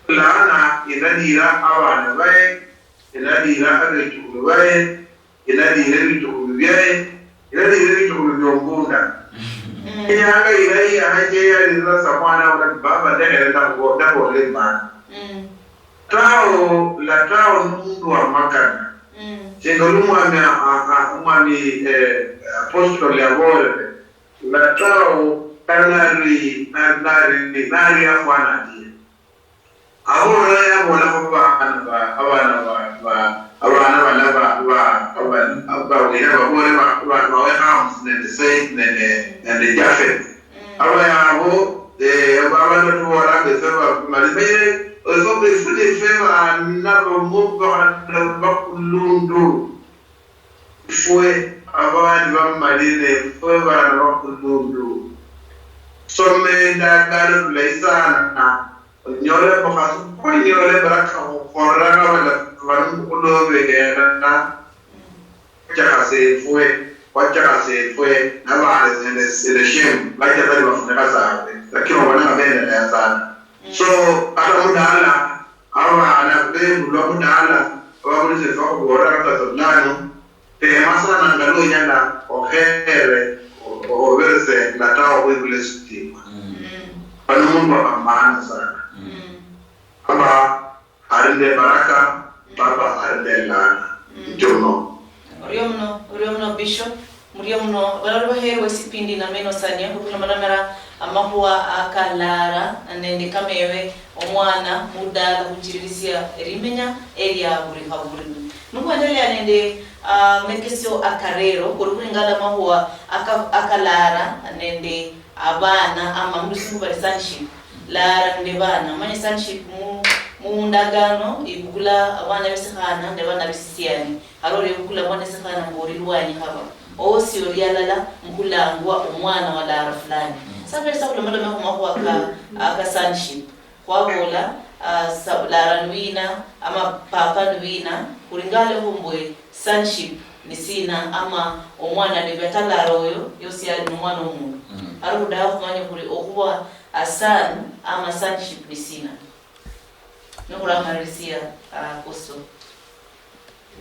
Laana inadira abana baye, inadira abechukhulu baye, inadira ebichukhulu byaye, inadira ebichukhulu biombunda. Mm. Inyanga ilayi yahache yalirira sa mwana ula ati, "Baba, ndekhere ndakhubo-, ndakhubolere imani." Mm. Latao, Latao nomundu wamakana. Shinga lu mwami a- a- a- omwami eh, apostoli yaboolere, latao nali nali nali nali afwana ndie. Abolera yabolakho bana ba abana ba ba abana bala ba ba abana bawira babole ba ba bawe Hams nende Said nende nende Jafet. Aba yabo eh aba bana tubolanga efe ba mali meye efe efe efe bana bamu bana bakulundu. Ifwe abandi bamalire efwe bana bakhulundu. Soma endagano bulayi sana. Onyole omukhasi khonyola ebaraka khukholanga balafu bali mukhulobera. Khwachakhasa efwe, khwachakhasa efwe nabandi sende sende shemu bacha bali bafunikha sabe lakini obona nga bendelea sana. So kata mudala abana bebulwa mudala ababulisa efwe bakhubolera kata lano. Tema sana nga nonyala okhere o- o- oberese latawo webula esitiima. Bano mundu wa maana sana. Baba ali nende baraka, baba ali nende laana. Ndio muno. Orio muno, orio muno Bishop, murio muno balalo baherwa esipindi nameno sania khutulomalomera amakhuwa akalaara nende kamewe omwana mudala khuchililisia elimenya elia buli khabuli. Nikhwendelea nende amekesio akarero, kuli khulingana amakhuwa aka- akalaara nende abana ama mulusungu bali sonship, laara nende bana. Manye sonship mu- mundagano ibukula abana besikhana nende bana besisiani, haro ibukula mwana esikhana mbu oli lwanyi khaba osi oli alala mukhulangwa omwana wa laara fulani. Sa besa khulomaloma khumakhuwa ka- aka sonship. Khwaboola, ah, sa- laara ni wina, ama papa ni wina, khuli ngalekho mbwe sonship ni sina, ama omwana ni beta laara oyo, yosi ali ni omwana womundu. Ari khudaha khumanya khuli okhuba a son ama sonship ni sina. Nikhuramalirisia, ah, Apostle.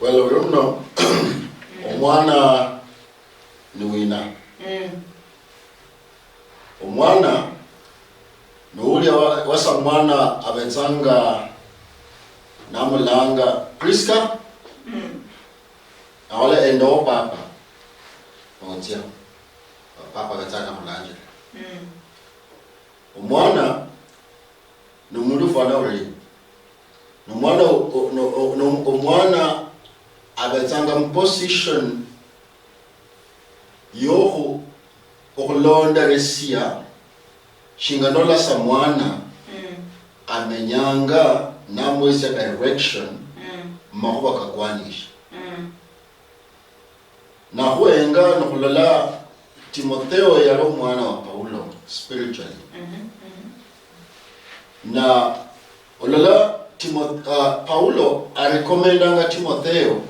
Well, orio muno, omwana ni wina. Mm. Omwana noulia wa- wasamwana abetsanga namulanga Priska, nahola endowo papa, notsia papa abetsanga namulanjira. Omwana nomundu ufwana uri nomwana o- o- no- o- no- omwana abetsanga muposition yokhu- okhulonderesia shinga nolasa mwana amenyanga namwesia direction mumakhuba kakwanishe. Nakhuhenga nikhulola Timotheo yali omwana wa Paulo spiritually. Na olola Timo- ah, Paulo arekomendanga Timotheo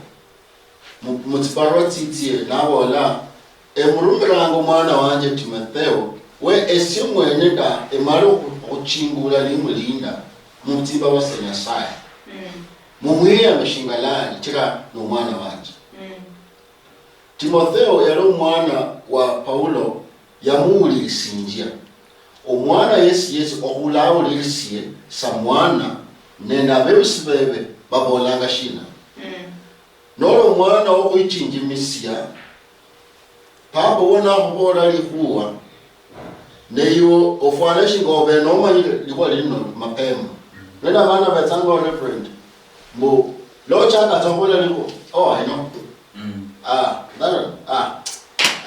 mu- mutsibarua tsitsie naboola, emurumiranga omwana wanje Timotheo, we esie mwene nda emale okhu- okhuchingula nimulinda mutsimbawa tsia Nyasaye. Mumwiyame shinga lali chira nomwana wanje. Timotheo yali omwana wa Paulo yamuwulirisinjia. Omwana yesi yesi okhula awulirisie samwana nende abebusi bebe babolanga shina? Noli omwana wokhwichinjimisia, papa wuwo nakhuboolera likhuwa, ne iwe ofwana shinga obe nomanyire likhuwa lino mapema. Nende abana betsanga wa reverend, mbu lochaka tsa khubola likhuwa, oh, I know. Ah, that one, ah,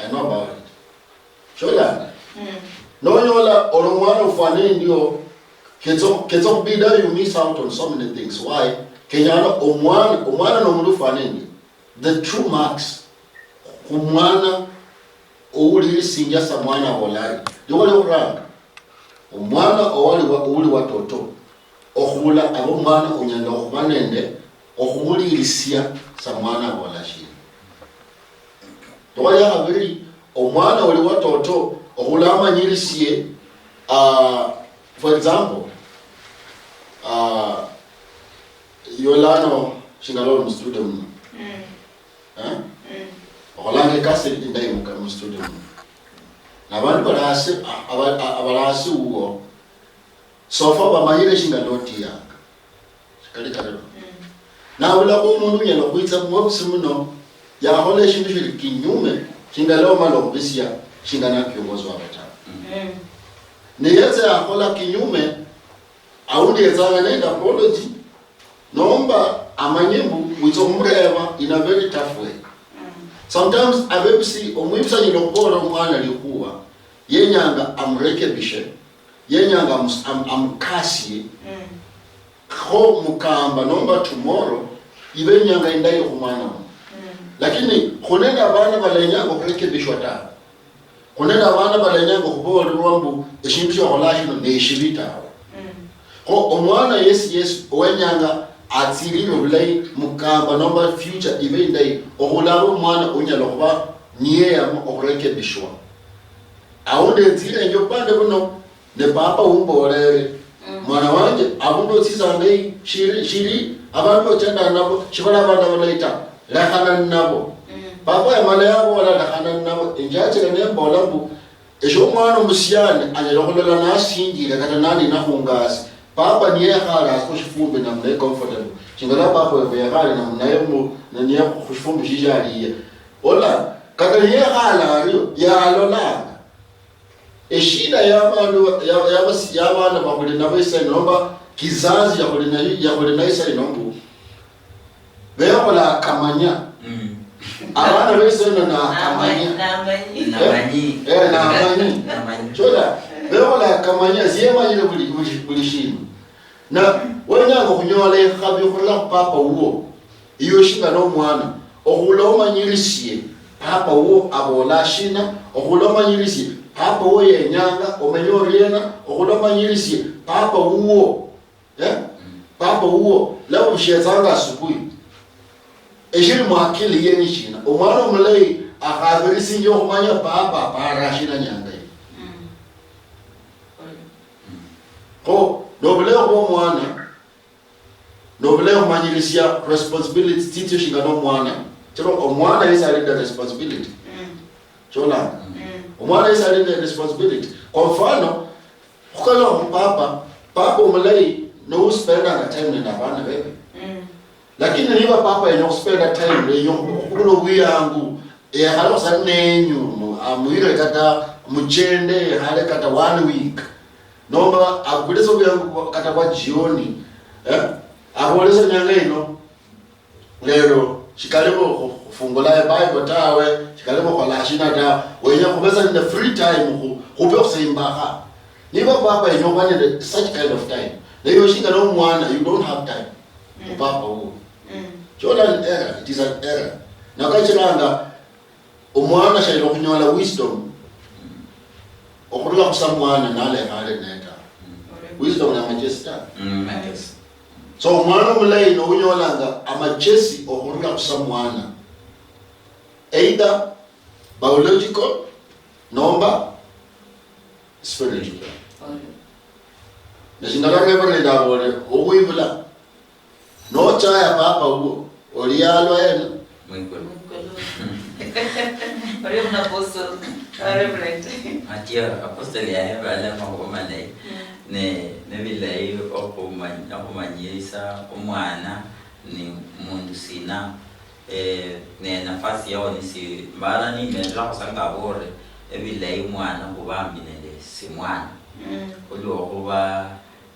I know about it. Sholanga. Nonyola oli omwana ofwana endio, ketsa ketsa khubida you miss out on so many things. Why? Kenyana omwana, omwana nomundu ofwana endio. The true marks khumwana owulirisinjia sa mwana abola ari, likhuwa liokhuranga, omwana owali wa- owuli watoto, okhula aba omwana onyala okhuba nende okhuwulirisia sa mwana abola shina. Likhuwa lia khabili, omwana oli watoto okhula amanyirisie, ah, for example, ah, yolano shinga loli mustudio muno. Eh? Okholanga ekasi indayi muka- mustudio muno. Nabandu bali hasi, aba- a- abali hasi wuwo, sofa bamanyire shinga lotiyanga. Shikali karero. Nabulakho omundu unyala khwitsa muofisi muno yakhola eshindu shili kinyume shinga lwa omala okhubisia shinga na kiongozi wabo tawe. Mm. Niyetsa yakhola kinyume, aundi yetsanga nende apology, nomba amanye mbu witsa okhumureba in a very tough way. Mm. Sometimes abebusi, omwibusi anyala okhubola omwana likhuwa, yenyanga amurekebishe, yenyanga amus-, am-, amukasie. Mm. Kho mukamba nomba tomorrow ibe inyanga indayi khumwana uno. Mm. Lakini khunende abana balenyanga okhurekebishwa tawe. Khunende abana balenyanga okhuboolelwa mbu eshindu shiokholanga shino neshibi tawe. Mm. Kho omwana yesi yesi owenyanga atsilile obulayi mukamba nomba future ibe indayi, okhulaba omwana onyala okhuba niyeyama okhurekebishwa. Aundi enzilenje obupande buno, ne papa umbolere, mm, mwana wanje, abundu otsitsanga eyi, shiri, shiri, abandu ochenda nabo, shibali abandu abalayi ta, lekhana ninabo. Mm. Papa yamala yabola, lekhana ninabo, enjachira nembola mbu, esho omwana omusiani anyala khulola nasinjire kata nanina khungasi. Papa niyekhale asi khushifumbi namna comfortable. Shingala papa wewe yekhale namna yo mu, niye khushifumbi shishaliye. Ola, kata niyekhale ario, yalolanga. Eshida ya bandu, ya, ya basi, ya bana bakhuli nabo isa ino, nomba kizazi ya khuli nayo, ya khuli nayo isa ino mbu, bekhola akamanya. Mm. Abana besa ino na akamanya. Namanyi. Eh? Namanyi. Eh, namanyi. Namanyi. Chola, bekhola akamanya, siyemanyire buli, buli, buli shindu. Na wenyanga okhunyola ekhabi okhurula khu papa wuwo, iwe shinga nomwana, okhula omanyirisie papa wuwo abola shina, okhula omanyirisie papa wuwo yenyanga omenye oriena, okhula omanyirisie papa wuwo, eh? Mm. Papa wuwo, laba bushietsanga asubuhi. Eshili muakili ye ni shina? Omwana omulayi akhabirisinjia okhumanya papa apara shina nyanga yi. Mm. Kho, nobulayi khuba omwana, nobulayi khumanyirisia responsibilities tsitsio shinga nomwana. Chiro omwana yesi ali nende responsibility. Mm. Cholanga. Mm. Omwana yesi ali nende responsibility. Kwa mfano, khukalukha khu papa, papa omulayi, no uspendanga time nende abana bebe. Mm. Lakini niba papa yenya khuspenda time, yenya khubukula obwiyangu, yekhale khusari nenyu, mu-, amuyire kata muchende, yekhale kata one week. Nomba abukule sa obwiyangu bwa-, kata bwa jioni, eh? Abole sa nyanga ino, lero, shikali bu-, khu-, khufungula e Bible tawe, shikali bukhola shina ta, wenya khube sa nende free time khu-, khupe khusimbakha. Niba papa yenya khuba nende such kind of time, naye oshinga nomwana, you don't have time. Mm. Papa wuwo. Mm. Chola an error, it is an error. Nakachiranga, omwana shanyala okhunyola wisdom okhurula khusa mwana nalekhale naye ta. Mm. Wisdom na amachesi ta. Mm, amachesi. So omwana omulayi nounyolanga amachesi okhurula khusa mwana. Either biological nomba spiritual. Neshingala Reverend abole, okhwibula nochaya papa wuwo, oli yalwa ena? Mwikulu. Mwikulu. Orio muna apostle, uh, Reverend. Atio, apostle yahebale amakhuwa malayi. Mm. Ne, nebilayi okhumany-, okhumanyisa omwana ni mundu sina. Eh, ne nafasi yao nisi mbara nimendelakho sa nga abore, ebilayi mwana khuba ambi nende simwana. Mm. Khulwokhuba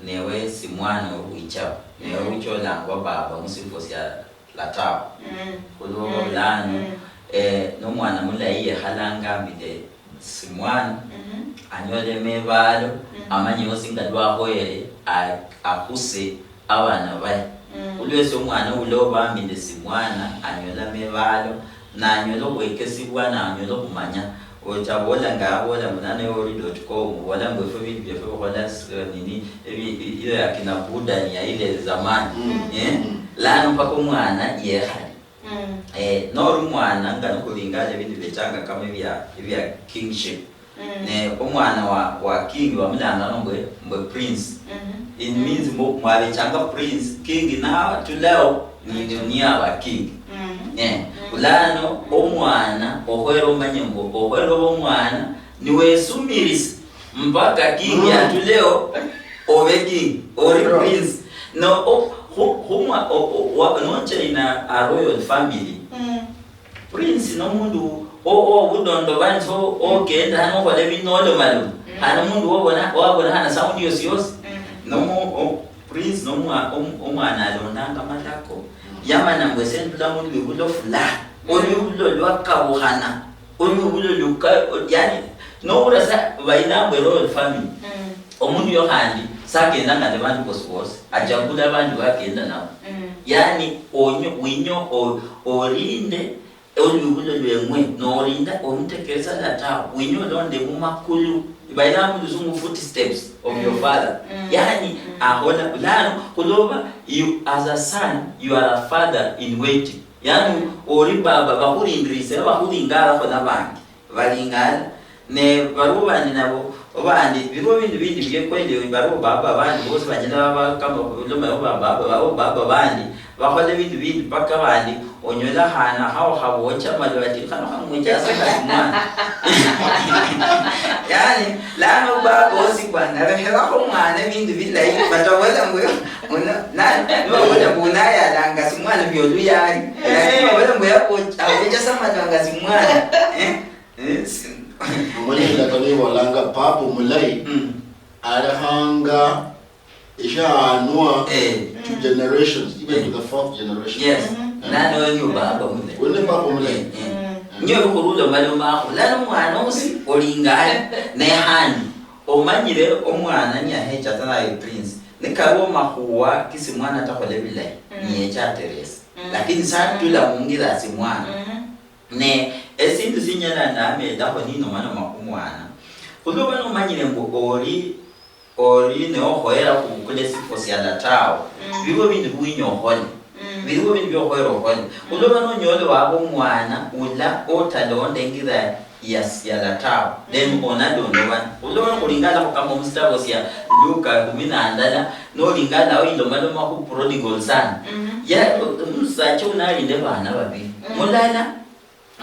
newe simwana owichaba, newe, mm, ucholangwa baba musifwo sia latawa. Mm. Khulwokhuba, mm, bulano, mm, eh, nomwana mulayi yekhalanga ambi nende simwana, mhm, anyole mebalo, mhm, amanye osi nga lwakhoyere, a-, akhuse abana baye. Mm. Khulwesio omwana ula oba aminde simwana, anyola mebalo, nanyola okhwekesibwa, nanyola okhumanya. Ochabola nga abola mbu nano ewe oli dot com, obola mbu efwe bindu biefwe bikhola s-, nini, ebi-, i-, iyo ya kina Buddha ni ya ile zamani. Mm. Eh? Mm. Lano mpaka omwana yekhale. Mm. Eh, nori omwana nga nikhulinga ebindu biechanga kama ebia, ebia kingship. Mm. Ne omwana wa, wa king bamulanga mbwe, mbwe prince. Mhm. It, mm, means mbu mwabechanga prince, king natuleo, ni, ni, ni aba king. Mm. Eh, mm, bulano omwana okhwera omanye mbu okhwera oba omwana, niwesumirisa mpaka king, mm, atuleo, obe king, ori, yeah, prince. No, o-, Khu-, khumwa-, o-, o-, wa-, nocha in a, a royal family, mm, prince nomundu o-, o-, obudondo banzi o-, ogenda hano okhola ebindu nolomaloma. Mm. Hano omundu wabona, wabona hana sound yosi yosi. Mm. Nomu-, o-, prince nomwa-, om-, omwana alondanga amalako. Mm. Yamanya mbu ese ndula mulwibulo fulani. Mm. Olwibulo lwakabukhana. Olwibulo luka-, yani, nobura sa bayilambwe royal family. Mm. Omundu yo khandi sakendanga ne bandu bosi bosi, achagula bandu bakenda nabo. Mm. Yani, onyo-, winyo o-, orinde olwibulo lweng'we, norinda omutekereza la tawe, winyo olonde mumakulu. Bayilanga mu luzungu footsteps of your father. Mm. Yani, mm, ahola, bulano, khuloba, you, as a son, you are a father in waiting. Yani, ori baba, bakhurindirisira, bakhuringarakho nabangi. Balingala. Ne baliwo bandi nabo, obandi, biliwo bindu bindi byekweli, baliwo baba abandi bosi banyala baba kama buloma baba, baba, baliwo baba abandi, bakhola bindu bindi paka abandi, onyola khana khao khabocha malwa ati, "Khano khamwecha asa kasi mwana." Yani, lano baba bosi bwana, lekherakho mwana bindu bilayi, batabola mbu, uno, na, nibabola mbu uno ayalanga si mwana byoluyali, lakini babola mbu yabocha, abocha sa malwa nga si mwana. Eh? Yes. Omanyire kata nibolanga papa omulayi, mm, alehanga eshaanwa, eh, to generations, even to the fourth generation. Yes. Mm-hmm. Nano nyo baba omulayi. Wene papa omulayi. Eh, eh. Mm. Nyo lukhulu lomalomakho. Lano mwana osi olingale. Ne handi, omanyire omwana niyahecha tanaye prince. Nikaliwo makhuwa kisi mwana takhola bilayi, mm, niyecha ateresa. Mm. Lakini satula, mm, mungira asi mwana. Mm-hmm. Ne esindu sinyala namedakho ninomanoma khumwana, khulwoba nomanyire mbu oli, oli ne okhoyera khubukula esifwo siala tawe, mm, biliwo bindu biwinya okhole, mm, biliwo bindu biokhoyera okhole. Mm. Khulwoba nonyola waba omwana ula otalonda engira ya siala tawe, then, mm, onadondobana. Khulwoba nokhulingala khu kama musitabo sia Luka kumi na ndala, nolingala oilomaloma khu prodigal son. Mm. Ya, omusacha uno ali nende bana babili. Mm. Mulala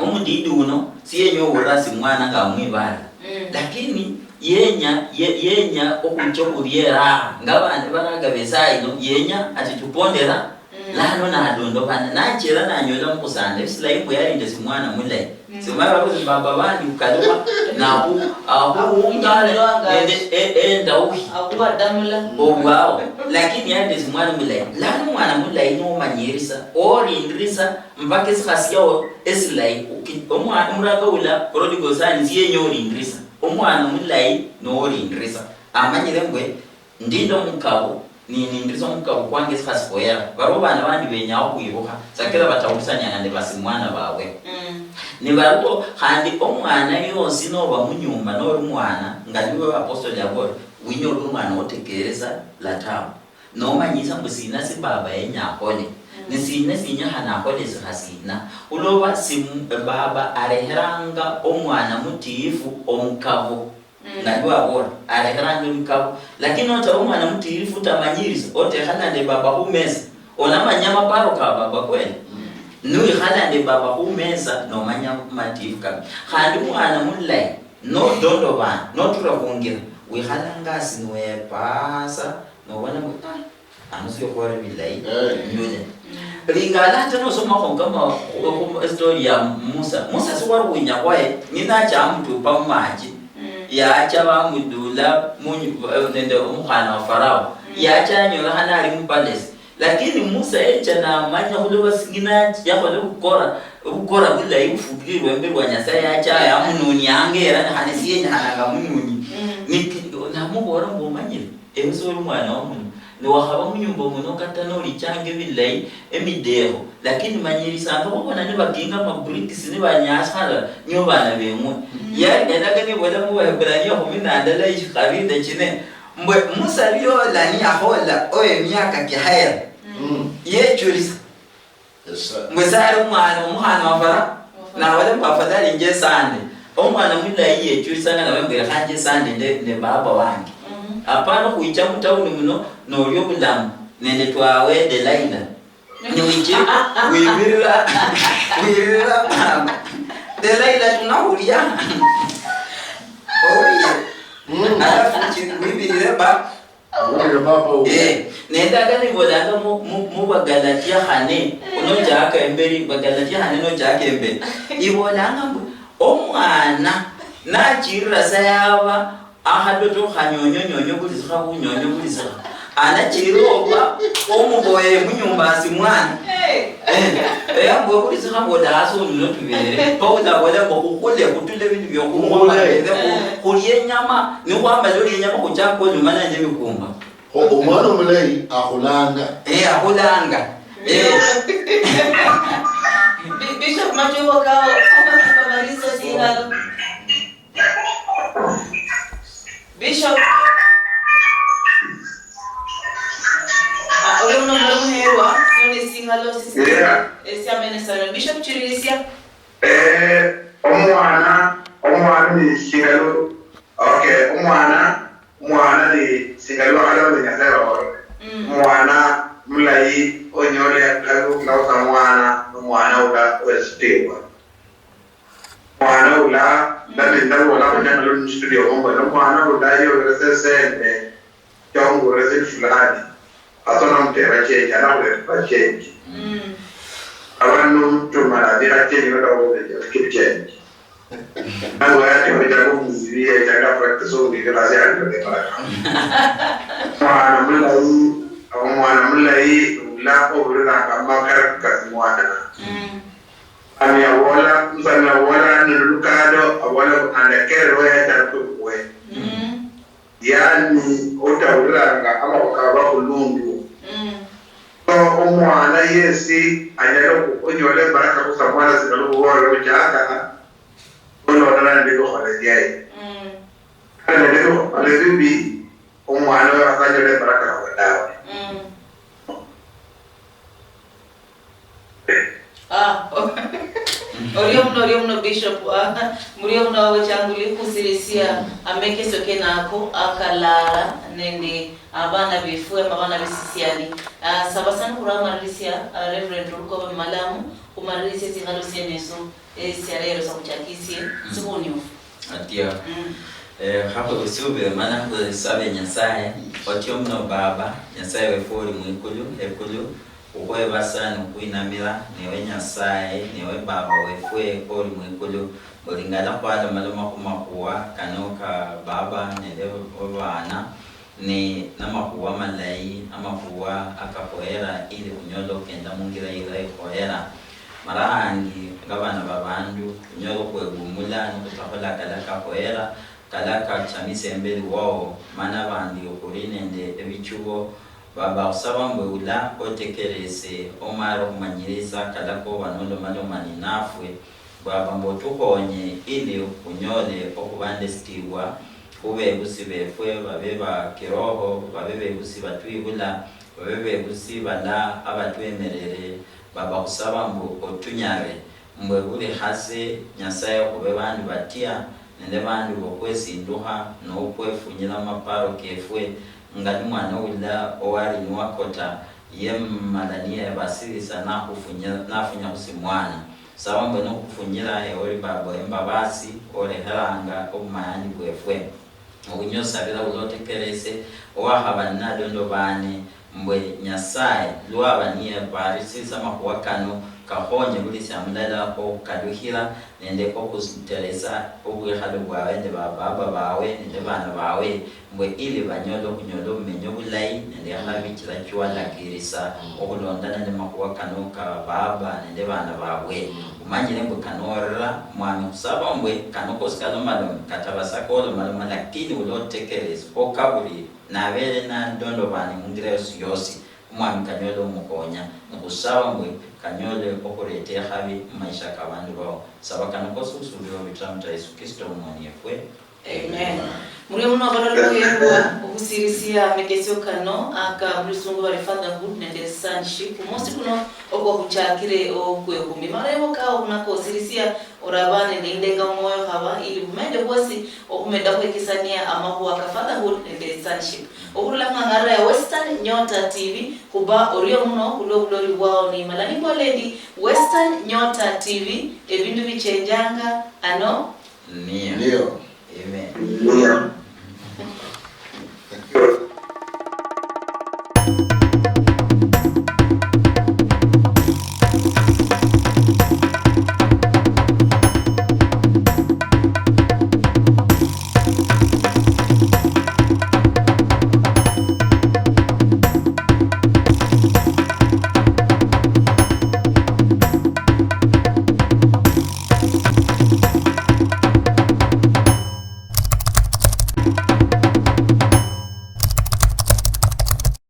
omudidi uno siyenya ohulira asi mwana nga amwibala. Mm. Lakini yenya, ye-, yenya okhucha okhulia eraha, nga abandi baraga besayi ino, yenya ati tupondera, mm, lano nadondobana, nachira nanyola mukhusanda, ebisilayi mbu yali nende simwana mulayi. Mm. Simala barusi baba bandi ukalukha, nahu-, ahuunga nende e-, endauhi. Ahuhadamula. Obwao. Lakini yali nende simwana mulayi. Lano omwana mulayi nomanyirisa, olindirisa, mpaka esikhasi yao esilayi, uki-, omwa-, omuraka ula prodigal son siyenya olindirisa. Omwana omulayi nolindirisa. Amanyire mbwe, ndinda omukabo, ni-, nindirisa omukabo kwange esikhasi khoyera. Baliwo bana bandi benyakho khwibukha, sakira batawulisania nende basimwana babwe. Mm. Ni baliwo khandi omwana yosi noba munyumba noli mwana, nga niwe apostoli yabola, winyole omwana otekereza latamu. Nomanyisa mbu sina si baba yenya akhole, mm, ni sina sinyakhana akhole sikha sina. Khuloba si baba areheranga omwana mutiifu omukabo, mm, nga lwabola, areheranga emikabo. Lakini notaba omwana mutiifu utamanyirisa, otekha nende baba khumesa, onamanya amaparo ka baba kweli? Mm. Niwikhala nende baba khumesa, nomanya matiifu kabi. Khandi omwana mulayi, nodondobana, notura khungira, wikhalanga asi niwepaasa, nobona mbu, ah, ano sikhukhole bilayi, eh, nyule. Mm. Lingala ata nosomakho kama khu, khu story ya Musa. Musa siwali khwinya khwaye, ng'ina acha amutupa mumachi. Mm. Yacha bamudula munyu-, eh, nende omukhana wa Farao. Mm. Yacha yanyolekhana ali mupalace. Lakini Musa yecha namanya khuloba singina yakhola obukora, obukora bulayi bufukirwe imberi wa Nyasaye, yacha yamununianga era khane siyenyekhananga mununi. Mm. Niki-, namubola mbu, "Omanyire, ewe soli mwana wa muno. Niwakhaba munyumba muno kata nolichanga ebilayi, emidekho, lakini manyirisanga khubona nibakinga amabricks nibanyasala nio bana beng'we." Mm. Yani, endagano ibola mu Baheburania kumi na ndala ishikhabi nde chine, mbwe Musa biola niyakhola oyo emiaka kihaera, mm, yechulisa. Yes, sir. Mbwe sali omwana, omukhana wa Farao, nabola mbu afadhali nje Sunday. Omwana mulayi yechulisanga nabembwere khanje Sunday nde, nde baba wange. Mhm. Apana khwicha mu town muno noli obulamu nende twawe Delilah. Niwiche, wibirira, wibirira mama. Delilah tunahulia. Oye. Mm. Alafu chi-, wibirire ba-, Nende akana ibolanga mu, mu, mu Bagalatia khane, nochaka imberi, Bagalatia khane nochaka imberi. Ibolanga mbu, omwana nachirira sa yaba, akhadota okhanyonyonyonyo bulisikha, bunyonyo bulisikha. Anachirira oba omuboye munyumba asi mwana. Eh, eh, mbwe bulisikha boda hasi onuno tubere. Paulo abola mbu khukhule, khutule bintu byokhulwa, khulye inyama, nikhwamala olya inyama khuchaka olumana nende bikumba. Kho omwana omulayi akhulanga. Eh, akhulanga. Eh. Bi-, Bishop Matubo kao, kama tukamaliza singalo. Bishop. Ah, oli muno muli muherwa, sino ne singalo sisi. Yeah. Esia mene sana. Bishop chirisia. Eh, omwana, omwana ni singalo. Okay, omwana, omwana ni singa lwakhalaba ni Nyasaye wakhorere. Mm. Omwana mulayi onyole akhulausa mwana, nomwana ula wesitiwa. Mwana ula, mm, ndali ndabola khunyanga luli mustudio mumbo, nomwana ula yoberesa esende, chonguresa fulani. Asa namutera change, anakhulera change. Mm. Abandu tumala bikha change, noda wobe just keep change. Nangu yati wachanga omuzibi, yachanga practice omuzibi, basi alibonekana. Omwana mulayi, omwana mulayi, ula oburiranga amakara kasi mwana. Mm. Ani abola, musani abola, nende lukado, abola, andekererwe yachanga kwe. Mm. Yaani, otawuliranga amakhuwa ka bakhulundu. Mm. So, omwana yesi anyala okhu-, onyola ebaraka khusa mwana singala okhubola ochaaka, olondana nende ebikhola biaye. Mm. Khandi nende ebikhola bibi, omwana oyo asanyola ebaraka khwo dawe. Mm. Ah, orio muno, orio muno, Bishop. Ah, murio muno, awo changu likhusirisia amekesio kenako akalala nende abana befwe, ama abana besisiani. Ah, saba sana khuramalirisia, ah, Reverend Rukobe Malamu, khumalirisia tsikhalo tsieneso, eh, tsia lero sa khuchakisie, mm, tsikhuniufu. Atia. Mm. Eh, khakhusubire mana khusabe Nyasaye, otio muno Baba, Nyasaye wefu oli mwikulu, ekulu, khukhwebasa nokhwinamira, newe Nyasaye, newe Baba wefwe oli mwikulu, buli ngala khwalomaloma khumakhuwa kano ka Baba nende abana, ni namakhuwa malayi, amakhuwa akakhoyera ili khunyole okhukenda mungira ira ikhoyera. Mara handi ngabana babandu, khunyole okhwegumula nikhutakhola kala kakhoyera, kala kachamisa emberi wowo, mana bandi khuli nende ebichubo. Baba, khusaba mbwe ula otekerese omare okhumanyirisa kala koba nolomaloma ninafwe, Baba, mbwe otukhonye ili khunyole okhuba nende esitiibwa khubebusi befwe, babe ba kiroho, babe bebusi batwibula, babe bebusi bala abatwemerere. Baba, khusaba mbu otunyare, mbwe buli khase, Nyasaye, khube bandu batia, nende bandu bokhwesindukha nokhwefunyila mumaparo kefwe, nga ni mwana ula owali niwakota, yemala niyebasirisa nakhufunya-, nafunya khusimwana. Saba mbwe nokhufunyila ewe oli Baba wembabasi, olekhelanga obumayani bwefwe. Okhunyosa bila ulotekerese, owakhaba ninadondobane, mbwe Nyasaye, lwaba niyebarisisa amakhuwa kano, kakhonye buli siamulala okhukalukhila nende okhuteresa obwikhalo bwawe nende ba baba bawe nende bana bawe, mbwe ili banyole okhunyola obumenyi obulayi nende ekhabi chila chiwalakirisa okhulondana nende makhuwa kano ka baba nende bana babwe. Umanyire mbwe kanorera, Mwami, khusaba mbwe kano kosi kalomaloma, katabasa kolomaloma, lakini ulotekeresi okabulire, nabere nandondobane mungira yosi yosi, Omwami kanyole omukhonya, nikhusaba mbwe kanyole okhureta ekhabi mumaisha kabandu bao. Saba kano kosi khusuubira obitira muta Yesu Kristo Omwami efwe. Amen. Murio muno abalala baherwa okhusirisia amekesio kano aka mulusungu bari fatherhood nende sonship. Omosi kuno okwo khuchakire okwekhumi. Marebo kao khunako osirisia oraba nende indenga mumwoyo khaba ili bumende bwosi okhumeda khwekesania amakhuwa ka fatherhood nende sonship. Okhurula mung'ang'arira ya Western Nyota T V, khuba orio muno khulwo obuloli bwao ni mala nimbola endi Western Nyota T V, ebindu bichenjanga ano. Ndio. Ndio. Amen. Ndio.